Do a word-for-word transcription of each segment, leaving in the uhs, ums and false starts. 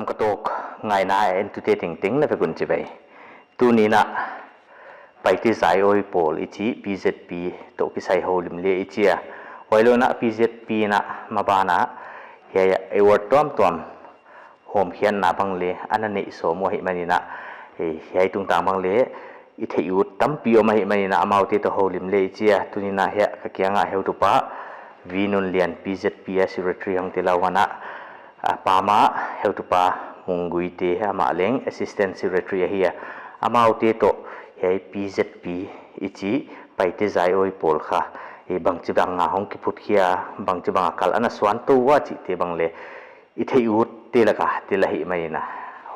Ka tawk ngaihna entute tengteng na vek un chibai. Tuni'n a Paite Zai-awi Pawl i chih P Z P toh kisai houlim le i chi a. Huai lou in a P Z P in a maban a hiai award tuamtuam hawmkhiatna bang le ana neih sawm uh ahihman in a, eh, hiai tungtang bang le i theih ut tampi om ahihman in a amaute toh houlim le i chi a. Tuni'n a hiai ka kiang a heutupa V Nunlian, P Z P a secretary hong tel a, huan a, a, Pa Mah, heutupa Mungguite, amah leng assistant secretary ahi a. Amaute toh hiai P Z P i chih Paite Zai-awi Pawl kha, eh, bangchibang a hong kiphut khia, bangchibang a kal ana suan tou ua chihte bang le i theih utte lak a tel ahihman in a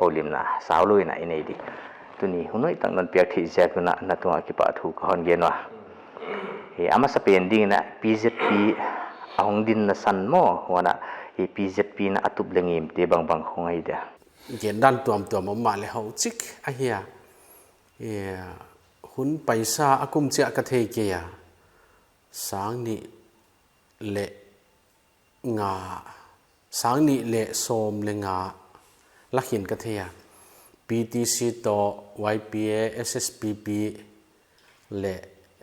houlimna saulou in a i nei di. Tuni hun hoih tak non piak theih ziak un a na tungah kipahthu ka hon gen ua. Eh, a masapen ding in a P Z P a hong dinna san maw, huan a, eh, P Z P in a tup le ngimte bangbang khong ahi dia? Gen dan tuamtuam om mahleh hou chik ahi a. Eh, hun paisa a kum chiah ka thei kei a. Sang nih le nga, sang nih le sawm le nga lak in ka thei a. P T C toh Y P A, S S P P le,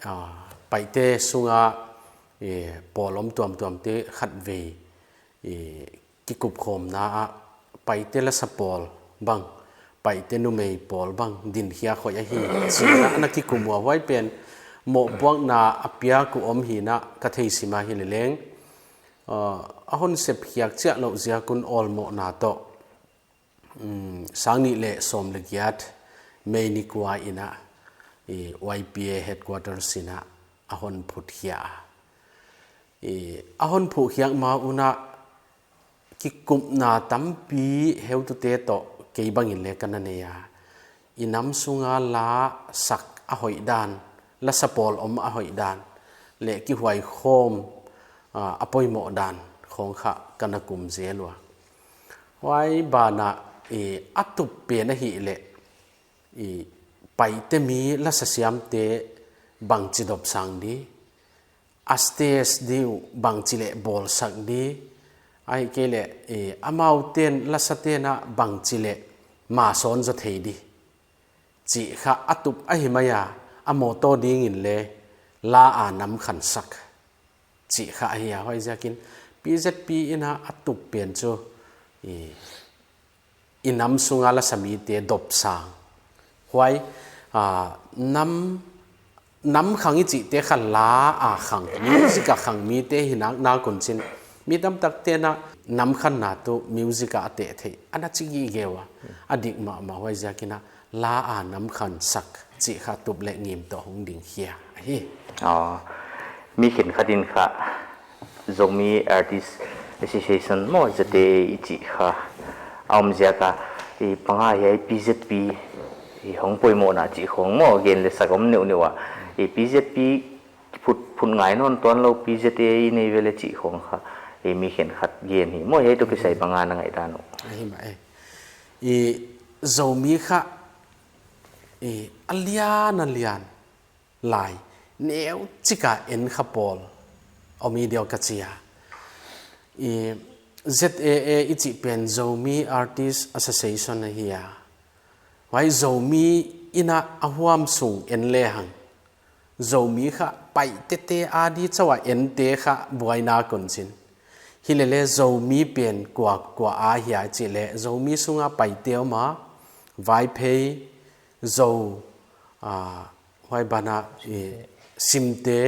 ah, Paite sunga, eh, pawl om tuamtuamte khatvei, eh, kikupkhawmna ah Paite lasa pawl bang, Paite numei pawl bang dinkhia khoih ahi chih in a na kikum ua, huai pen mohpuakna a piak uh om hi'n a ka theisim a, hileleng, ah, a hon sep khiak chiah louh ziak un awlmohna toh, um, sang nih le sawm le giat May ni kua in a, i, Y P A headquarters in a a hon phut khia a. I, a hon phut khiak ma un a kikupna tampi heutute toh kei bang in le ka na nei a. I nam sunga la sak a hoih dan, lasa pawl om a hoih dan le kihuai khawm, ah, a poimoh dan khong kha ka na kum zel ua. Huai ban ah, eh, a tup pen ahihleh, eh, Paite mi lasa siamte bangchi dopsang di, a stage ding uh bangchi leh bawlsak di, ahihkeileh, eh, amaute'n, lasate'n a bangchi leh ma sawn zaw thei di chih kha a tup ahi mai a, a motto ding in le la a nam khansak chih kha ahi a. Huaiziakin P Z P in a a tup pen chu i, i nam sunga lasa mite dopsang. Huai, ah, nam, nam khang i chihte kha la a khang, music a khang mite hi nak, nak un chin, mi tamtakte'n a nam khanna tuh music a a teh theih ana chi gige ua, a dik mahmah. Huaiziakin a la a nam khansak chih kha tup le ngim toh hong ding khia ahi. Aw, mi khenkhat in kha Zomi Artist Association maw, Z A A i chih kha a om ziak a, i, bang a hiai P Z P i hong poimohna chih khong maw, gen le sak om neuhneuh a. I, P Z P phut, phut ngai nawn tuanlou, P Z A A i nei vele chih khong kha, i, mi khenkhat gen hi maw, hiai toh kisai bang a na ngaihdan uh? Ahi mah e. I, Zomi kha, i, a lian a lian lai neuchik a en kha pawl om i diam ka chi a. I, Z A A i chih pen Zomi Artist Association ahi a. Huai Zomi in a a huam sung en lehang, Zomi kha Paitete a di chauh a ente kha buaina kon chin. Hilele Zomi pen kua kua ahia chih leh, Zomi sunga Paite om a, Vaiphei, Zou, ah, huai ban ah, i, Simte,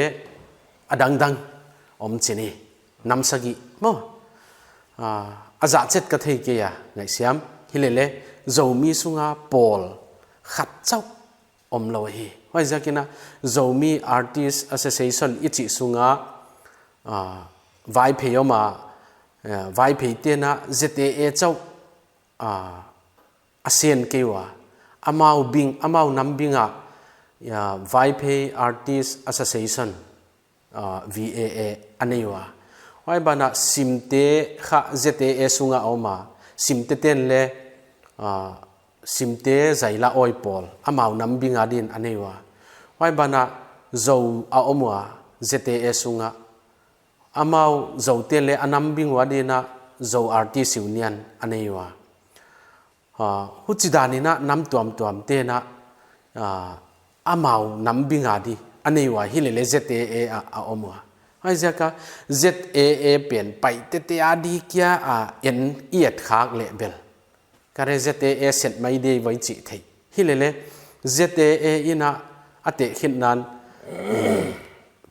a dangdang om chin hi, nam sagih maw. Ah, a zah chet ka thei kei a, ngaihsiam. Hilele Zomi sunga pawl khat chauh omlou hi. Huaiziakin a Zomi Artist Association i chih sunga, ah, Vaiphei om a, eh, Vaipheite'n a Z A A chauh, ah, a sen kei ua. Amau bing, amau nam bing a, ya, Vaiphei Artist Association, ah, V A A a nei ua. Huai ban ah Simte kha Z A A sunga om a, Simtete'n le, ah, Simte Zaila Awi Pawl, amau nam bing a din a nei ua. Huai ban ah Zou a om ua, Z A A sunga. Amau Zoute'n le a nam bing ua din a Zou Artist Union a nei ua. Ah, huchidan in a nam tuamtuam te'n a, ah, amau nam bing a di a nei ua, hilele Z A A a, a om ua. Huaiziak a Z A A pen Paite te a di kia a en i et khak leh bel, ka re Z A A set mai di voi chih theih. Hilele Z A A in a, a tehkhin nan, eh,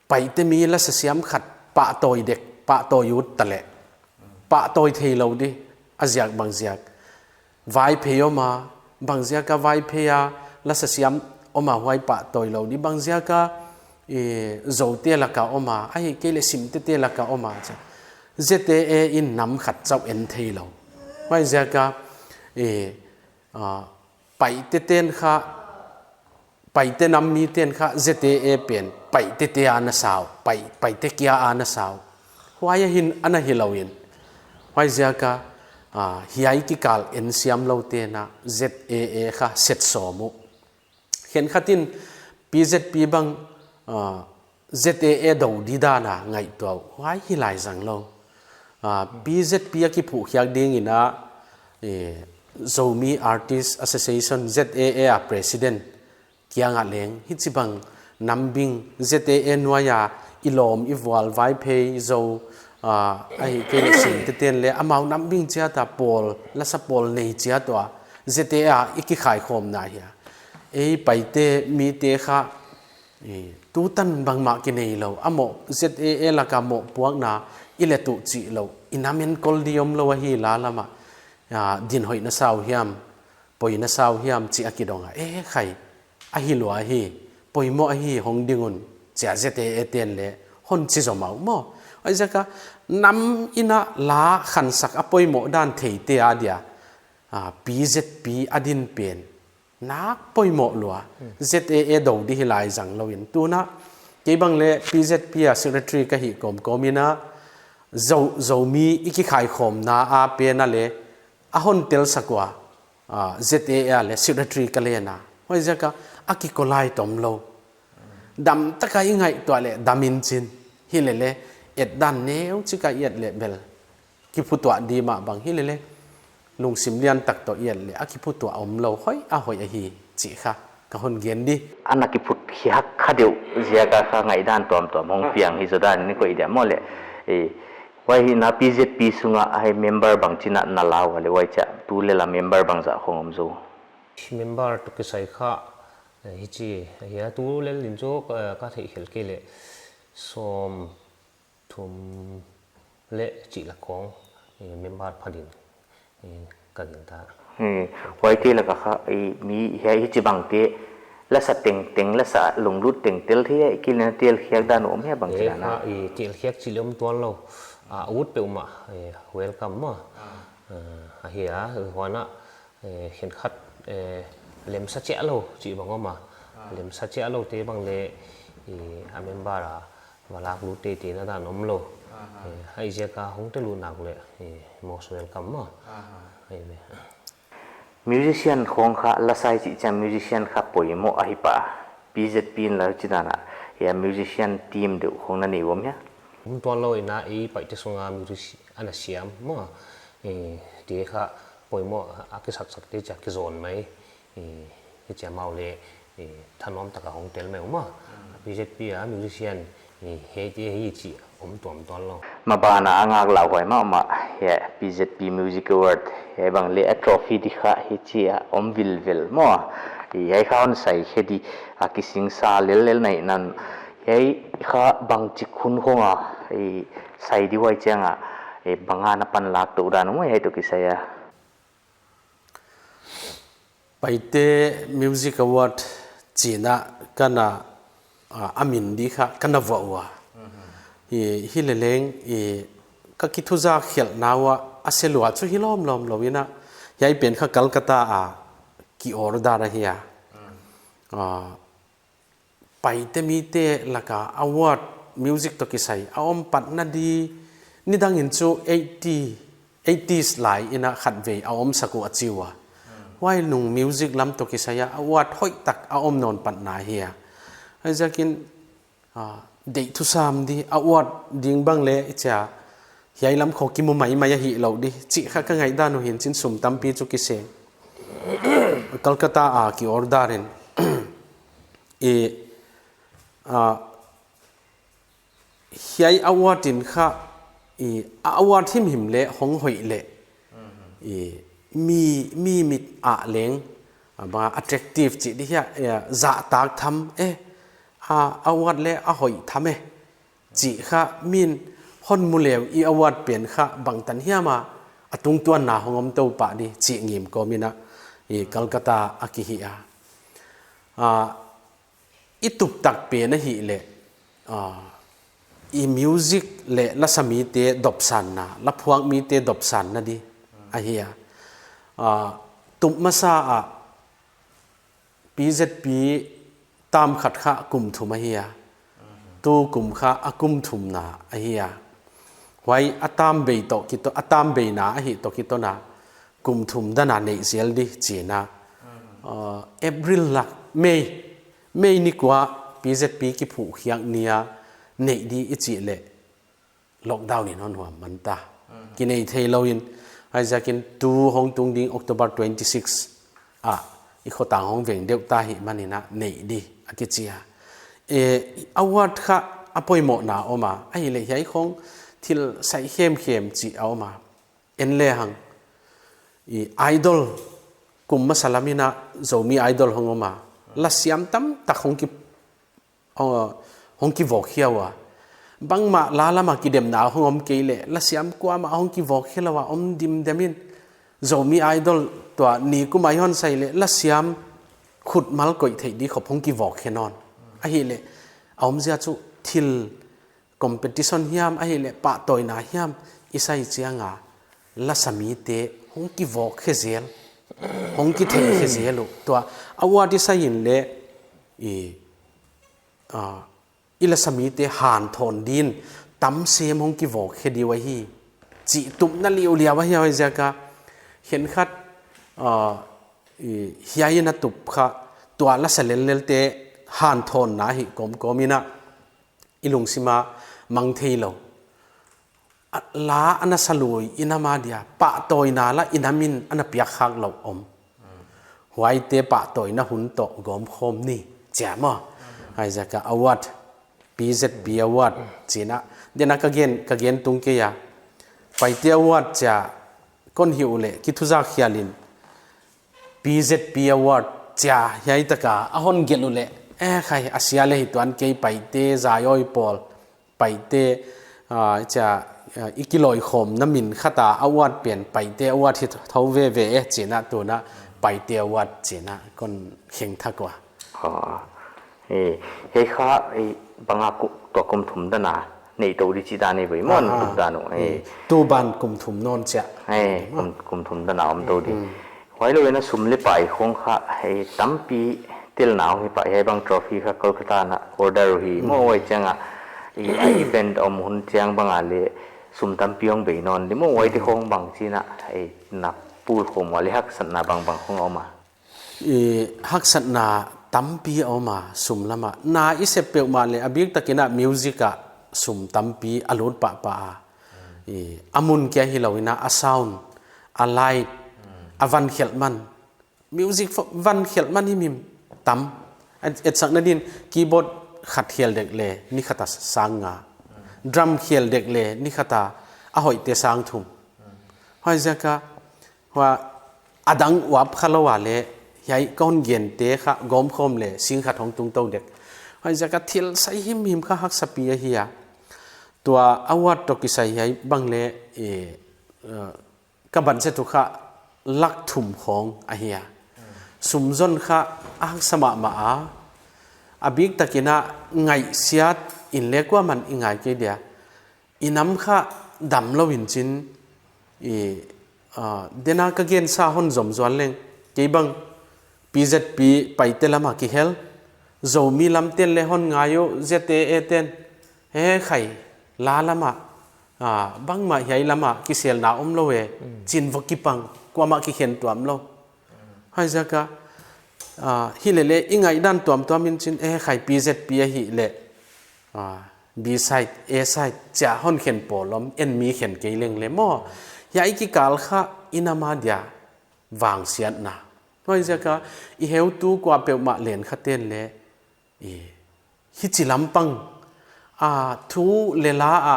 Paite mi lasa siam khat pahtawi dek, pahtawi ut ta leh, pahtawi theilou di, a ziak bang ziak. Vaiphei om a, bang ziak a Vaiphei a lasa siam om a, huai pahtawi lou di, bang ziak a, eh, Zote lak a om a, ahihkeileh Simte te lak a om a, chia Z A A in nam khat chauh en theilou. Huaiziak a, eh, ah, Paite te'n kha, Paite nam mite'n kha Z A A pen Paite te a na sau, Pai-, Paite kia a na sau. Huai a hin ana hilou in. Huaiziak a, ah, hiai kikal en siam lou te'n a Z A A kha set sawm uh. Khenkhat in P Z P bang, ah, Z A A dou di dan a ngaihtuah uh, huai hi lai zang lou. Ah, P Z P a kiphuh khiak ding in a, eh, Zomi Artist Association, Z A A a president kiang a leng, hichibang nam bing Z A A nuai a i lawm i vual Vaiphei, Zo, ah, ahihkeileh Simte te'n leh amau nam bing chiat a pawl, lasa pawl nei chiat ua Z A A i kikhaikhawmna hi a. Ei Paite mite kha, eh, tutan bangmah ki neilou, a moh Z A A lak a mohpuakna i le tuh chih lou, i nam enkol di omlou ahi la lam a, ah, din hoih na sau hiam, poi na sau hiam chih a kidong a. Eh, khai, a hi lua hi, poimoh ahi, hong ding un, chia Z A A te'n leh hon chi zomah uh maw. Huaiziak a nam in a la khansak a poimoh dan theite a dia, ah, P Z P a din pen nak poimoh lua. Hmm. Z A A dou di hi lai zang lou in. Tu'n a, kei bang leh P Z P a secretary ka hih kawmkawm in a, Zo, Zomi i kikhaikhawmna a pen a leh, a hon telsak ua, ah, Z A A leh secretary ka len a. Huaiziak a, a kikollide omlou. Damtak a i ngaihtuah leh dam in chin. Hilele, et dan neuchik a i et leh bel kiphutuah di mah bang, hilele, lungsim lian tak toh i et leh a kiphutuah omlou, hoih a hoih ahi chih kha ka hon gen di. Ana kiphut khiak kha deuh ziak a kha ngaihdan tuamtuam hong piang hi zaw dan in koih dia maw leh. Eh, huai hi in a P Z P sung a hiai member bangchi in a na la ua leh huai chia tulel a member bangzah khong om zaw? Member toh kisai kha, eh, hichi, hiai tulel in zaw, eh, ka theih khelh kei leh sawmthum leh chih lak khong, eh, member pha din, eh, ka gingta. Eh, huaite lak a kha, eh, mi hiai hichibang te, lasa tengteng, lasa lunglut teng tel thei a, i kilna tel khiak dan om hia bangchi dan a? Eh, kha, eh, tel khiak chih leh om tuanlou. Ah, ut peuhmah, eh, welcome maw. Ah. Eh, ahi a, eh, huan a, eh, khenkhat, eh, lemsa chiahlou chih bang om a. Ah. Lemsa chiahlou te bang leh, eh, a member a va lak lut teitei na dan omlou. Aha. Eh, huaiziak a hong tel lut nak leh, eh, most welcome maw. Aha. Huai ve. Musician khong kha, lasa i chih chiang musician kha poimoh ahi pah a. P Z P in leng chi dan a, hiai musician team deuh khong na nei uam hia? Om tuanlou in a, i Paite sung a music ana siam maw. Eh, te kha poimoh a kisaksak te chia kizon mai. Eh, hichia amau leh, eh, thanuam tak a hong tel mai uh maw. Mm. P Z P a musician, eh, hiaite hi chih om tuam tuanlou. Maban a a ngak lauhuai mahmah, hiai P Z P Music Award, hiai bang leh a trophy di kha hichia om vilvel maw. Eh, hiai kha hon sai khe di, a kisingsa lellel na hihna. Hiai kha bangchi khun khong a, eh, sai di huai chiang a, eh, bang a na panlak tou dan uh maw hiai toh kisai a? Paite Music Award chi in a ka na, ah, a min di kha ka na vuah ua. Mhm. Hi, hileleng, i, ka kithuzak khelhna uah a se lua chu hi lawmlawm lou in a. Hiai pen kha Calcutta a ki order ahi a. Mm. Ah, Paite mite lak a award music toh kisai a om patna di, nidang in chu eighty, eighties lai in a khatvei a omsak uh a chi ua. Hmm. Huai nung music lam toh kisai a award hoihtak a om nawn patna hi a. Huaiziakin, ah, deih thusam di, award ding bang leh i chia, hiai lam khong kimu maimai ahih lou di, chih kha ka ngaihdan uh hi'n chin sum tampi chu kiseng. Calcutta a ki order in, i, a, hiai award in kha, i, award himhim leh hong hoih leh, i, mi, mi mit a leng, a, bang attractive chih di hia, e, zahtak tham, e, a, award leh a hoih tham e, chih kha min hon mu leh i award pen kha bangtan hiam a, a tungtuanna hong om tou pah di chih ngim kawm in a, i, Calcutta a ki hih a. A, i tup tak pen ahihleh, a, i music leh lasa mite dopsanna, laphuak mite dopsanna di ahi a. A, tup masa a P Z P term khat kha kum thum ahi a. Tu kum kha a kum thumna ahi a. Huai a term bei toh kito, a term beina ahi toh kiton a kum thum dan a neih zel di chih na. Uh, April lak, May, May ni kua P Z P kiphuh khiak ni a neih di i chih leh lockdown in hon huam man ta. Ki nei thei lou in, huaiziakin tu hong tung ding October twenty six a, i khotang hong veng deuh ta hi man in a neih di a kichi a. E, award kha a poimohna om a, ahihleh hiai khong thil sai khemkhem chih a om a. En lehang, i, Idol kum masa lam in a Zomi Idol hong om a, lasiam tamtak hong ki, uh, hong kivawk khia ua. Bangmah la lam a kidemna hong om kei leh, lasiam kuamah hong kivawk khe lou a om dimdem in, Zomi Idol tua ni kum a i hon sai leh, lasiam khut mal koih theih di khop hong kivawk khe nawn. Ahihleh, a omzia chu thil competition hiam, ahihleh pahtawina hiam i sai chiang a, lasa mite hong kivawk khe zel, hong kithei khe zel uh. Tua award i sai in leh, i, a, i lasa mite hanthawn din tam sem hong kivawk khe di uh ahi chih tupna liuliau ahi a, huaiziak a khenkhat, a, i, hiai in a tup kha tua lasa lellelte hanthawnna hi kawmkawm in a i lungsim a mang thei lou. A, la ana sa lui i nam a dia, pahtawina la i nam in ana piak khak lou om. Huaite pahtawina hun toh gawmkhawm ni, chia maw. Huaiziak a award, P Z P award, chih na. Tena ka gen, ka gen tung kei a. Paite award chia kon hih uleh, kithuzak hial in, P Z P award chia hiai tak a a hon gelh uleh, eh khai, a sia leh hi tuan kei, Paite, Zaiawi pawl, Paite, ah, chia, ah, i kilawikhawmna min khat a award pen Paite award hi tho veve e, chih na, tu na Paite award chih na kon kheng thak ua. Ah. Eh, hiai kha, eh, bang a ku-, tua kum thum dan a neih tou di chih dan ahi ve maw, ah, tup dan uh, eh. Eh, tu ban kum thum nawn chia. Eh, kum, kum thum dan a om tou di. Hmm. Huailou in a sum leh pai khong kha, eh, tampi telna uh hi pah, hiai bang trophy kha Kolkata na order uh hi maw, hmm, huai chiang a, eh, a event om hun chiang bang a leh sum tampi hong bei nawn di maw, huaite, hmm, khong bang chih na, eh, na pulkhawm ua leh haksatna bangbang khong om a. I, haksatna tampi a om a, sum lam a. Na i sep peuhmah leh, a biktak in a music a sum tampi a lut pahpah a. I, a mun kia hilou in a, a sound, a light, a van khelh man. Music fo-, van khelh man himhim tam. Et-, etsakna din keyboard khat khel dek leh, ni khat a sang nga. Drum khel dek leh, ni khat a a hoihte sang thum. Huaiziak a, hua, a dang uap kha lou a leh, hiai kon gente kha gawmkhawm leh sing khat hong tung tou dek. Huaiziak a thil sai himhim kha haksa pi ahi a. Tua award toh kisai hiai bang leh, eh, eh, ka budget uh kha lak thum khong ahi a. Sum zon kha a haksa mahmah a. A biktak in a ngaihsiat in leh kuaman i ngai kei dia. I nam kha damlou in chin, i, ah, tena ka gensa hon zom zual leng. Kei bang P Z P Paite lam a kihel, Zomi lamte'n leh hon ngai uh, Z A A te'n. He khai, la lam a, ah, bangmah hiai lam a kiselna omlou e, hmm, chin vok kipang, kuamah kikhen tuamlou. Huaiziak a, ah, hilele i ngaihdan tuamtuam in chin, eh, khai P Z P ahihleh, ah, B side, A side, chia hon khen pawl om, en mi khen kei leng leh maw. Hiai kikal kha i nam a dia, vangsiatna. Huaiziak a i heutu kuapeuhmah len kha ten le, i, hichi lampang a thu leh la a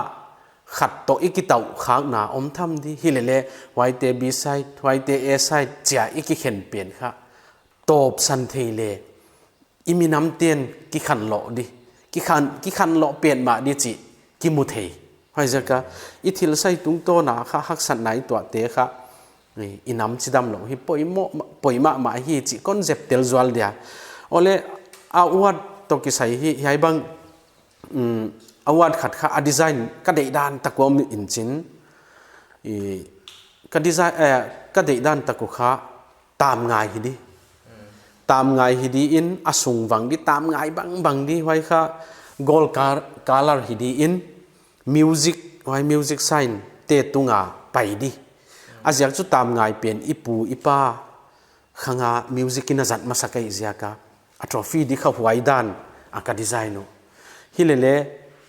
khat toh i kitouh khakna om tham di. Hilele huaite B side, huaite A side chia i kikhen pen kha tawpsan thei le i minam ten kikhanloh di, kikhan, kikhanloh petmah di chih kimu thei. Huaiziak a i thil sai tungtawn a kha haksatna i tuahte kha i, i nam chidamlouh hi poimoh, poimoh mah hi chih kon zep tel zual dia. Ole, award toh kisai hi, hiai bang, um, award khat kha a design ka deihdan tak uh om in chin. I, ka design, eh, ka deihdan tak uh kha tamngai hi di. Tamngai hi di in a sung vang di, tamngai bangbang di, huai kha gold car-, color hi di in music, huai music sign te tunga pai di. A ziak chu tamngai pen i pu i pa khang a music in a zat masak ahih ziak a, a trophy di kha huai dan a ka design uh. Hilele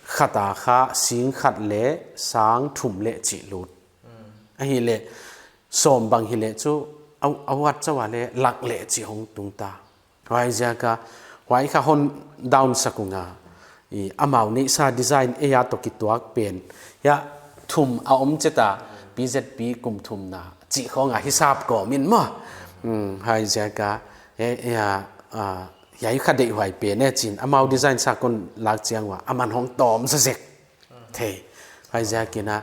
khat a kha sing khat leh sang thum leh chih lut. Ahih leh sawm bang hi leh chu a, award chauh a le lak leh chih hong tung ta. Huaiziak a, huai kha hon down sak ung a. I, amau neihsa design ei a toh kituak pen. Hiai thum a om chet a, P Z P kum thumna chih khong a hisap kawm in maw. Um, huaiziak a, e, e, a, a, hiai kha deihhuai pen e chin. Amau design sa kon lak chiang ua, aman hong tawm zazek. Thei. Huaiziak in a,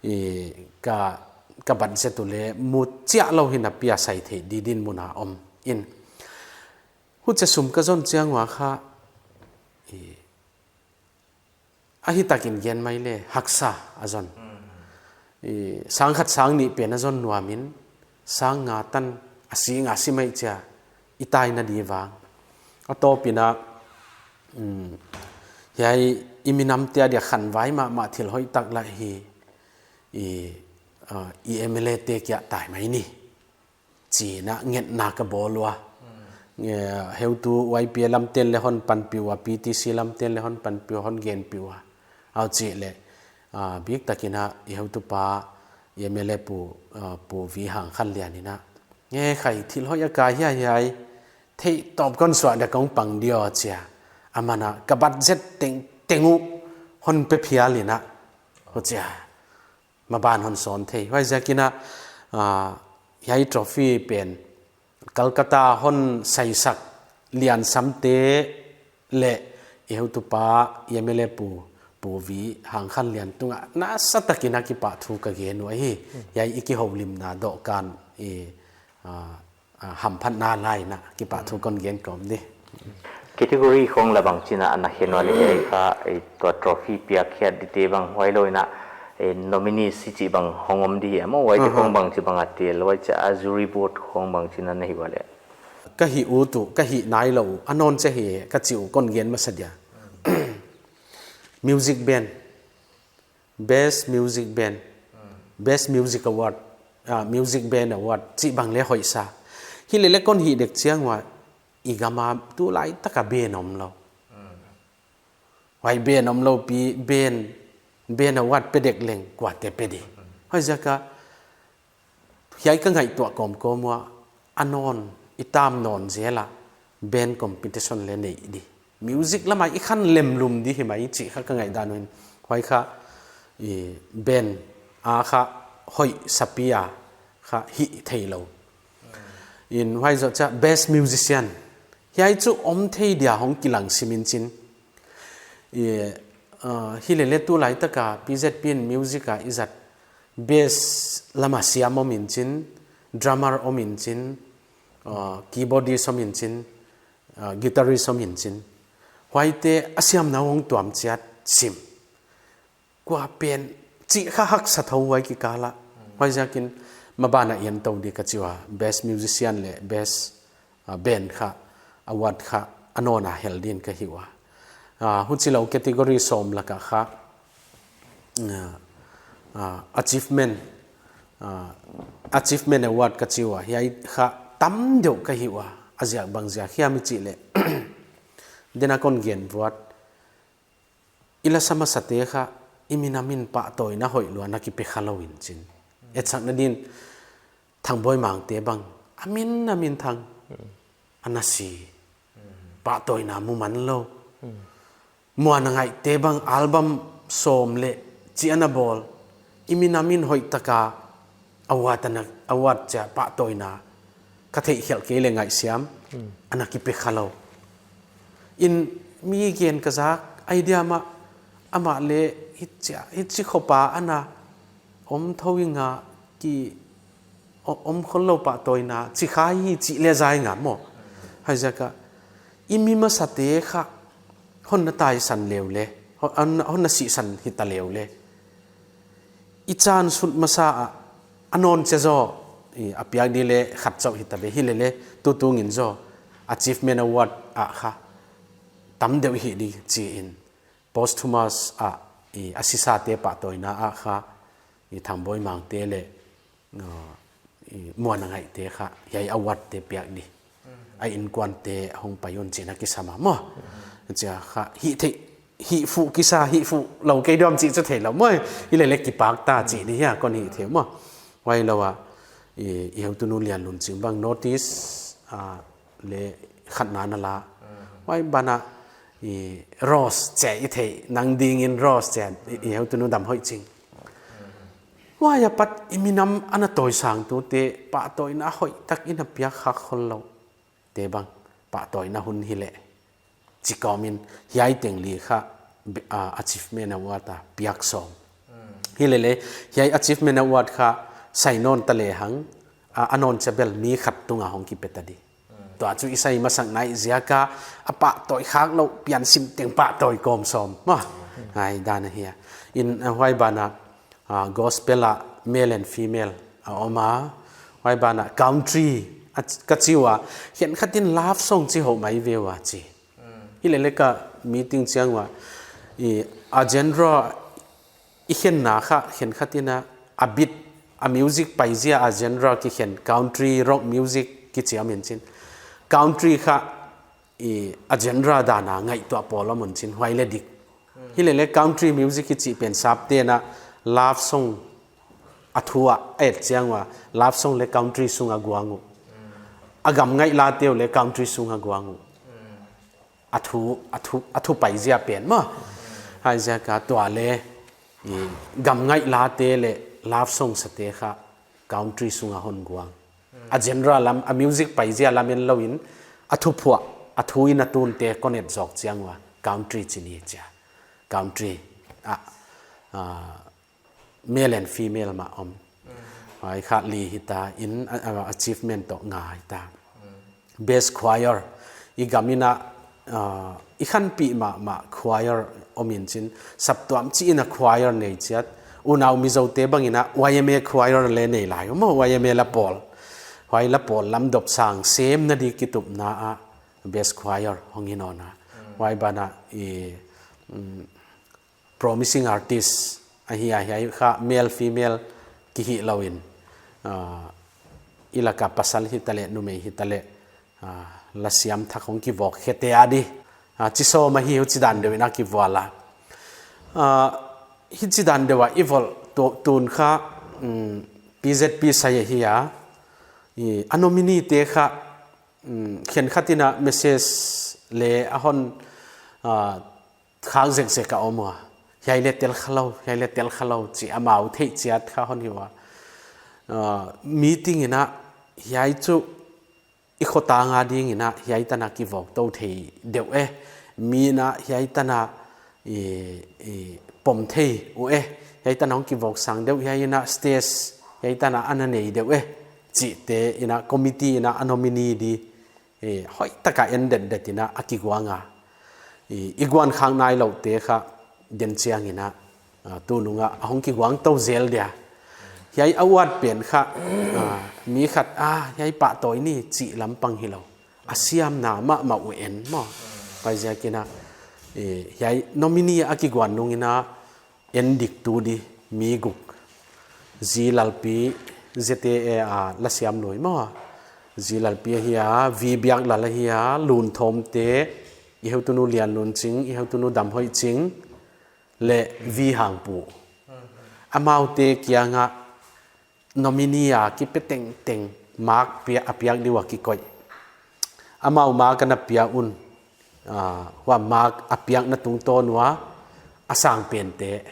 i, ka, ka budget uh le mu chiah lou hi na pia sai thei di dinmun a om in. Huchia sum ka zon chiang ua kha, i, a hitakin gen mai le haksa a zon. I, sang khat sang nih pen a zon nuam in, sang nga tan a sing a si mai chia i taina di vang. A tawp in a, um, hiai i minam te a dia khanvai mahmah thil hoih tak lah hi, i, a, i M L A te kia tai mai ni. Chi in a ngetna ka bawl ua. Nge, heutu Y P A lam ten le hon panpih ua, P T C lam ten le hon panpih ua, hon genpih ua. Au chi le, a, bik tak in a, i heutu pa, i M L A pu, a, Pu V Hangkhanlian in a. Nge khai thil hoih a ka hiai hiai, theih tawp kon suah dia kong pang di aw chia. Aman a, ka budget tengteng uh, hon pe phial in a. Huchia. Maban hon sawn thei. Huaiziak in a, a, hiai trophy pen Calcutta hon saisak Liansamte leh i heutu pa M L A pu, Pu V Hangkhanlian tungah nasa tak in a kipahthu ka gen uh ahi. Hiai i kihoulimna dohkan i, a, a, hamphatna lai in a kipahthu kon gen kawm di. Category khong lah bangchin a na khen ua le hiai kha, eh, tua trophy piak khiat dite bang huai lou in a, eh, nominees chih bang hong om di hi a maw, huaite khong bangchi bang a tel, huai chia a jury vote khong bangchin a na hih ua le. Ka hih uh tuh, ka hih nailou uh, a nawn chia hi ka chih uh kon gen masa dia. Music band. Best Music Band, Best Music Award, ah, Music Band Award, chih bang le hoihsa. Hilele kon hih dek chiang ua, i gam a tulai tak a band omlou. Huai band omlou pi, band, band award pe dek leng kuate pe di. Huaiziak a, hiai ka ngaihtuah kawmkawm ua, a nawn, i tam nawn zel a, band competition le nei di. Music lam a i khan lemlum di hi mai chih kha ka ngaihdan uh in. Huai kha, i, band a kha hoihsa pi a kha hih theilou. In huai zoh chia best musician. Hiai chu om thei dia hong kilang sim in chin. I, ah, hilele tulai tak a P Z P in music a i zat bass lam a siam om in chin, drummer om in chin, ah, keyboardist om in chin, ah, guitarist om in chin. Huaite a siamna hong tuam chiat sim. Kua pen chih kha haksa thou huai kikal a. Huaiziak in maban a i en tou di ka chi ua, best musician leh best, ah, band kha, award kha a nawn a hel din ka hi ua. Ah, huchilou category sawm lak a kha, ah, ah, achievement, ah, achievement award ka chi ua, hiai kha tam deuh ka hi ua, a ziak bang ziak hiam i chih le. Den a kon gen vuat, i lasa masate kha, i minam in pahtawina hoih lua na kipe khalou in chin. Etsakna din, Thangboi Mangte bang, a min a minthang ana si. Pahtawina mu man lou. Muan a ngaihte bang album sawm leh chi ana bawl. I min a min hoihtaka award ana, award chia pahtawina ka theih khelh kei leh ngaihsiam ana kipe kha lou. In mi gen ka zak idea mah, amah leh hichia, hichi khopa ana om thou inga ki o-, om khollou pahtawina chi kha hi chih leh zai nga maw. Huaiziaka i mi masate kha hon na taisan leu leh, hon, hon na sihsan hita leu leh, i chan sut masa a, a nawn chia zaw, i, a piak di leh khat chauh hita ve, hilele tutung in zaw Achievement Award ah kha tam deuh hi di chi in, posthumous ah, i, a sisate pahtawina ah kha, i, Thangboi Mangte leh, uh, i, Muan a ngaihte kha hiai award te piak di. A innkuante hong pai un chihna kisam a maw. Chia kha hih theih, hih fuh kisa, hih fuh lou kei diam chih chu theilou maw. Hilele kipak ta chih di hia kon hih theih maw. Huai lou a, i, i heutunu Lianlunching bang notice, ah, leh khatna ana la. Huai banah, i, Rose chia i theih, nang dingin Rose chia, i, i heutunu Damhoihching. Huai apat i minam ana tawisang tute pahtawina hoihtak in a piak khak khollou te bang pahtawina hun hileh chi kawmin hiai teng li kha be-, ah, Achievement Award a piak sawm. Hilele hiai Achievement Award kha sai nawn ta lehang, ah, a nawn chia bel mi khat tunga hong kipe ta di. Tua chu i sai masak nai ziaka a pahtawi khak lou pian sim teng pahtawi kawm sawm maw. Huai dan ahi a. In, ah, huai banah, ah, gospel ah male and female a om a. Huai banah country a ch-, ka chi ua. Khenkhat in love song chi hou mai ve ua chi. Hilele ka meeting chiang ua, i, a genre i khenna kha khenkhat in a, a beat, a music paizia a genre kikhen, country rock music kichi a min chin. Country kha, i, a genre dan a ngaihtuah pawl om un chin, huai leh dik. Hilele country music kichi pen sapte'n a love song a thu a et chiang ua, love song leh country sung a guang uh. A gam ngaih late uh leh country sung a guang uh. A thu, a thu, a thu paizia pen maw. Huaiziaka tua leh, i, gam ngaih late leh love song sate kha country sunga hon guang. A genre lam, a music paizia lam en louin, a thu phuah, a thu in a tunte kon et zawk chiang ua, country chi ni chia. Country, ah, ah, male and female mah om. Huai kha li hita in, a, a, achievement toh nga hita. Best choir. I gam in a, ah, i khanpih mahmah choir om in chin. Saptuam chih in a choir nei chiat. Unau Mizote bang in a Y M A choir leh nei lai. Maw Y M A la pawl. Huai la pawl lam dopsang semna di kitupna ah best choir hong hi nawn a. Huai banah i, mm, promising artist ahi a, hiai kha male female kihih louin, ah, i laka pasal hitaleh numei hitaleh, ah, lasiam thak hong kivawk khete a di. Ah, chi sawm ahi huchidan deuh in a kivual a. Ah, hichidan deuh a i vawl tu-, tun kha, mm, P Z P sai ahi a. I, a nominee te kha, mm, khenkhat in a message leh a hon, ah, khak zekzek a om ua. Hiai leh tel kha lou, hiai leh tel kha lou, chi amau theih chiat kha hon hi ua. Ah, meeting in a hiai chu i khotang a ding in a hiai tan a kivawk tou thei deuh e. Mi in a hiai tan a i, i pom thei uh e. Hiai tan a hong kivawk sang deuh, hiai in a stage, hiai tan a ana nei deuh e. Chihte in a committee in a a nominee di, i, hoihtaka en detdet in a a kiguang a. I, i guan khak nailoute kha den chiang in a, ah, tunung a, a hong kiguang tou zel dia. Hiai award pen kha, ah, mi khat, ah, hiai pahtawi ni chih lampang hilou. A siamna mahmah uh en maw. Huaiziak in a, i, hiai nominee a kiguan nung in a, en dik tu di mi guk. Zi Lalpi, Z T A a lasiam lui maw. Zi Lalpi ahi a, V Biaklal ahi a, Lunthawmte, i heutunu Lianlunching, i heutunu Damhoihching, leh V Hangpu. Amaute kiang a nominee a kipe tengteng Mark pia, a piak di ua kikoih. Amau mark ana pia un, ah, huai mark a piakna tungtawn ua a sang pente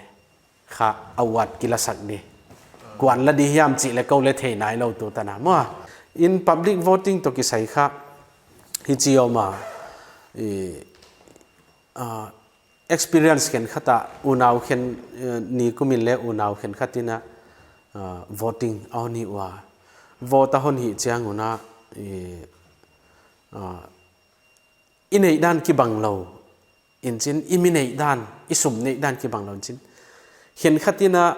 kha award kilasak di. Kuan la di hiam chih leng kou leng thei nailou tutan a maw. In public voting toh kisai kha hichi om a, i, ah, experience khenkhat a unau khen, eh, ni kumin leng unau khenkhat in a, ah, voting a hon hi ua. Vote a hon hih chiang un a, i, ah, i neih dan kibang lou in chin, i mi neih dan, i sum neih dan kibang lou in chin. Khenkhat in a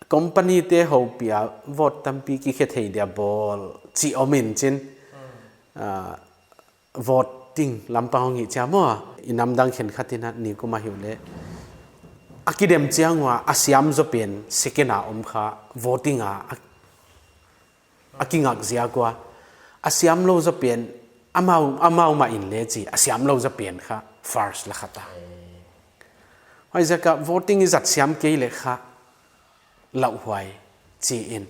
company te hopih a vote tampi kikhe thei dia bawl chih om in chin. Ah, voting lampang hong hi chia maw. I namdang khenkhat in a ni kum a hi uleh, a kidem chiang ua a siam zaw pen second a om kha voting a, a, a kingak ziak ua a siam lou zaw pen amau, amau mah in leng chi, a siam lou zaw pen kha first la kha ta. Huaiziak a voting i zat siam kei leh kha lauhuai chi in.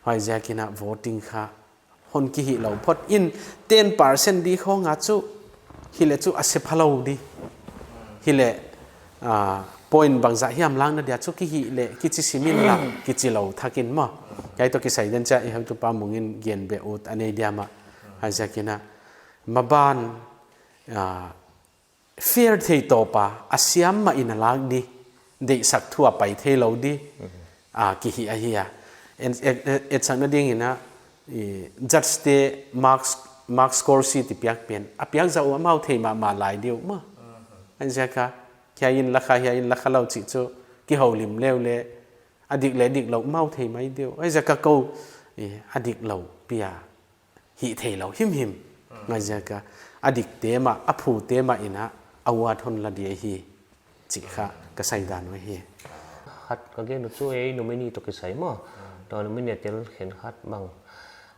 Huaiziak in a voting kha hon kihih lou phot in, ten percent di khong a chu hileh chu a se phalou di. Hileh, ah, point bangzah hiam lakna dia chu kihih leh kichi sim in la, kichi lou thak in maw. Hiai toh kisai den chia i heutupa Mung in gen beh ut a nei diam a. Huaiziak in a maban, ah, fair thei tawp a, a siam mah in a lak di, deihsak thu a pai theilou di, a, kihih ahi a. En, et, et, etsakna ding in a, i, judge te marks, mark score sheet i piak pen a piak zah uh amau thei mahmah lai di uh maw. Huaiziak a, hiai in la kha, hiai in la kha lou chih chu kihoulim leu leh, a dik leh dik lou amau thei mai di uh. Huaiziak a kou, i, a dik lou pi a hih theilou himhim. Huaiziak a, a dikte mah, a phute mah in a award hon la di ahi chih kha ka saidan uh ahi. Khat ka gen uh chu ei nominee toh kisai maw. Toh nominee tel khenkhat bang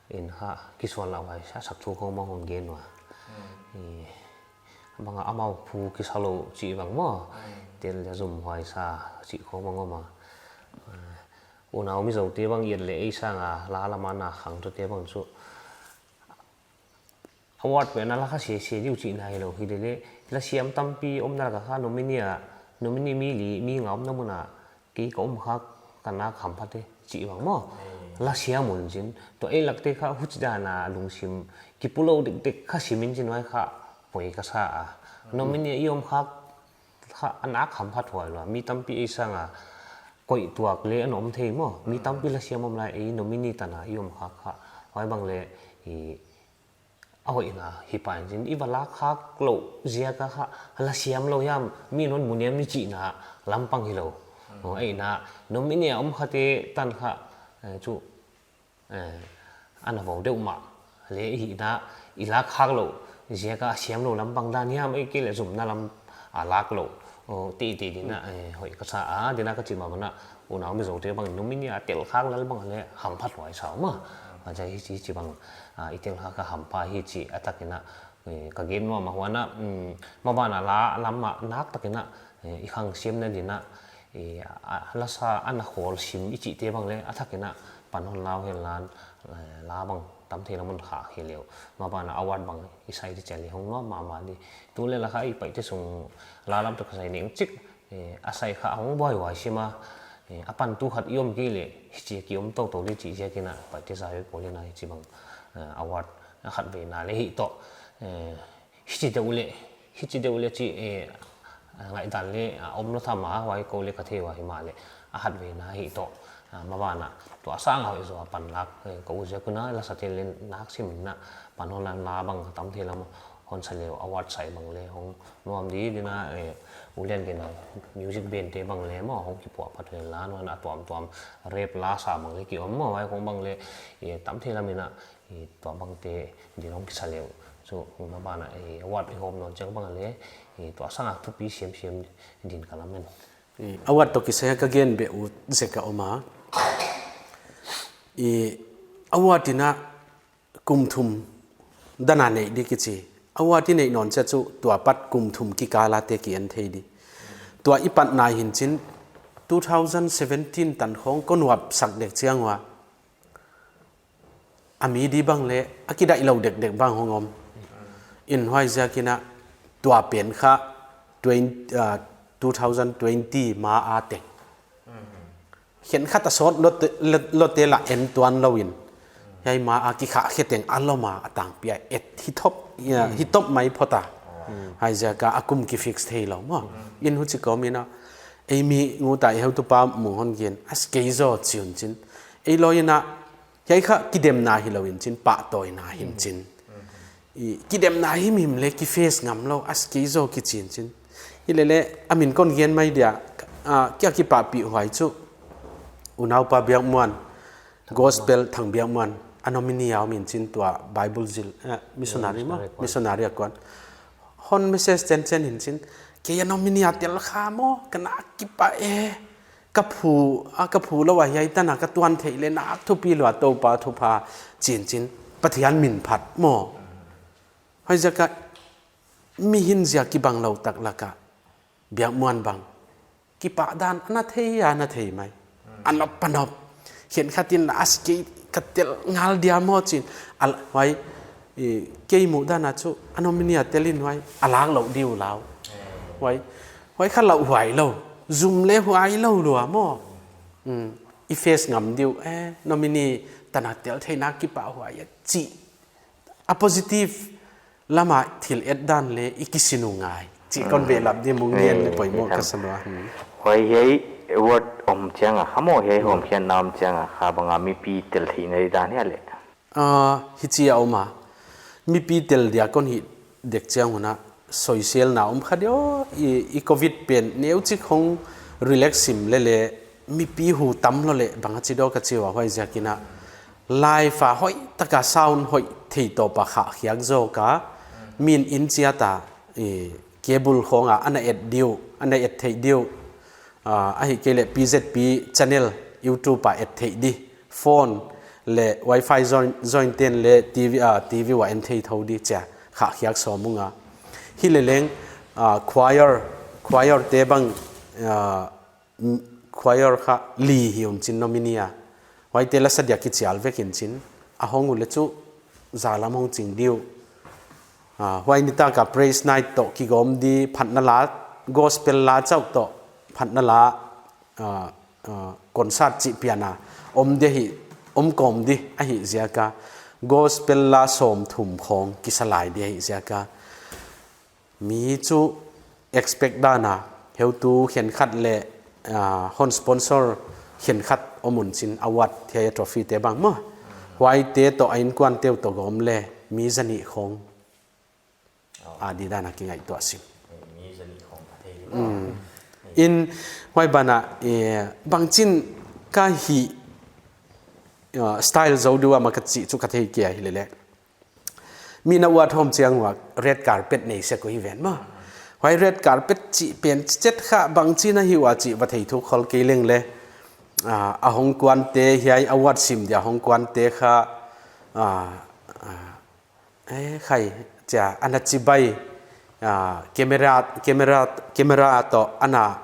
in kha kisuan lauhuai sa sak thu khong bang hong gen ua. I, bang a amau phu kisa lou chih bang maw. Tel leh zumhuai sa chih khong bang om a. Unau Mizo te bang i et leh ei sang a la lam a na khang tute bang chu award pen a la kha sese di uh chihna hilou, hilele la siam tampi omna lak a kha nominee a, nominee mi li mi nga omna mun a kei ka om khak ka nak hamphat e chih bang maw. La siam un chin, toh ei lak te kha huchi dan a lungsim kipu lou dekdek kha sim in chin huai kha poi ka sa a. Nominee i om khak kha a nak hamphat huai lou a. Mi tampi ei sang a koih tuak leh a om thei maw. Mi tampi la siam om lai, ei nominee tan a i om khak kha. Huai bang leh i a hoihna hi pai in chin, i va lak khak lou ziak a kha la siam lou hiam, mi in hon mu niam ni chihna lampang hilou. Aw, ei na nominee a om khate tan kha, eh, chu eh, ana vou deuh mah leh i hihna i lak khak lou ziak a siam lou lampang dan hiam, ei kei leh zumna lam a lak lou. Aw, teitei din a, eh, hoih ka sa a, din a ka chih mah bang a, Unau Mizo te bang nominee a tel khak lel bang leh hamphat huai sa maw. A, hichi, hichi bang, a, i tel khak a hampha hi chih a tak in a, eh, ka gen nuam a huan a, mm, maban a la lam a nak tak in a, eh, i khang siamna din a, eh, a, lasa ana khawl sim i chihte bang leh a thak in a pan hon la uh hen lan, eh, la bang tam thei lam hon khak hi leh uh. Maban a award bang i sai di chia leh hong nuam mahmah di. Tu leh la kha i Paite sung la lam toh kisai neng chik, eh, a sai kha hong buaihuai sim a, eh, a pantu khat i om kei leh hichi ki om toutou di chih ziak in a Paite zai pawl in a hichi bang, eh, award a khat vei na leh hi toh, eh, hichi deuh leh, hichi deuh leh chih, eh, ngaihdan leh, ah, om lou tham a, huai kou leh ka thei ua himahleh, a khat vei na hi toh, ah, maban a, tua sang a hoih zaw a pan lak, eh, ka u ziak un a, lasa tel leh nak sim in a, pan hon la bang tam thei lam hon sa leh uh, award sai bang leh hong nuam di din a, eh, u lian gen a, music band te bang leh maw, hong kipuahphat uh hen lan, huan a tuamtuam rap lasa bang leh ki om maw, huai khong bang leh, eh, tam thei lam in a, i tua bangte din hong kisa leh uh. Chu maban a, i award i hawm nawn chiang bang leh, i tua sang a thupi siamsiam din ka lamen. I award toh kisai a ka gen beh ut zek a om a. I award in a kum thum dan a neih di kichi. Award i neih nawn chiang chu tua pat kum thum kikal a te ki en thei di. Tua i patna hi'n chin two thousand seventeen tan khong kon uap sak dek chiang ua a mi di bang leh a kidaih lou dekdek bang hong om. In huaiziakin a tua pen kha twenty, ah, two thousand twenty ma a teng khenkhat a sawt lote, lote la en tuan lou in, hiai ma a kikhah khe teng a lom a, a tangpi a et hi top, ya, hi top mai phot a. Huaiziak a a kum ki fix thei lou maw. In huchi kawm in a, ei mi ngut a i heutupa Mung hon gen, a kei zaw chiun chin. Ei lawi in a, hiai kha kidemna hilou in chin, pahtawina hi'n chin. I, kidemna himhim leh ki face ngam lou, a kei zaw kichi'n chin. Hilele, a min kon gen mai dia, ah, kia kipahpih huai chu, unaupa Biakmuan, Gospel Thang Biakmuan, a nominee a om in chin tua Bible zil, eh, missionary maw, missionary a kuan. Hon message chenchen in chin, kei a nominee a tel kha maw, ka na kipah e, ka phu, a ka phu lou a hiai tan a ka tuan theih leh na thupi lua Toupa thupha chi'n chin, Pathian min phat maw. Huaiziak a mi hinzia kibang lou tak lak a, Biakmuan bang kipah dan ana thei, ana thei mai. A nop a nop. Khenkhat in la a kei ka tel ngal dia maw chi'n. Al, huai, i, kei muh dan a chu, a nominee a tel in huai, a lak lou di uh lau. Huai, huai kha lauhuai lou. Zum leh huai lou lua maw. Mm, i face ngam di uh, eh, nominee tan a tel theih na kipahhuai a chih. A positive lam a thil et dan leh i kisin uh ngai. Chih kon behlap di Mung ngen leh poimoh ka sa lua. Hmm. Huai hiai award om chiang a kha maw, hiai hawmkhiakna om chiang a kha bang a mipi tel theihna di dan hia leh. Ah, hichi a om a. Mipi tel dia kon hih dek chiang hun a soiselna om kha di uh, i, i covid pen neuchik hong relax sim lele mipi hu tam lou leh bang a chi dawk a chi ua huaiziakin a live a hoih tak a sound hoih thei tawp a khahkhiak zawk a, min in chiat a, i, cable khawng a ana et di uh, ana et theih di uh. Ah, ahihkeileh P Z P channel YouTube a et theih di. Phone leh wifi join, join ten leh T V, ah, T V ua en thei thou di chia khahkhiak sawm ung a. Hileleng, ah, choir, choir te bang, ah, m-, choir kha li hi un chin nominee a. Huaite la sa dia kichial vek in chin. A hong uleh chu zalam hong ching di uh. Ah, huai nitak a praise night toh kigawm di phatna la, gospel la chauh toh phatna la, ah, ah, concert chih pian a om di hi, om kawm di ahihziak a, gospel la sawmthum khawng kisa lai di ahihziak a, mi chu expect dan a, heutu khenkhat leh, ah, hon sponsor khenkhat om un chin award hiai trophy te bang maw. Huaite toh a innkuante uh toh gawm leh mi zanih khawng a di dan a kingaihtuah sim. Mm. In huai ban a, eh, bangchin ka hih, eh, style zou di ua maw ka chih chu ka thei kei a hilele. Min a award hawm chiang ua red carpet nei sek uh hi ven maw. Huai red carpet chih pen chet kha bangchin ahi ua chih va thei thuk khol kei leng leh. Ah, a hong kuante hiai award sim dia hong kuante kha, ah, ah, Eh, khai, chia, ana chibai, ah, camera, camera, camera toh ana,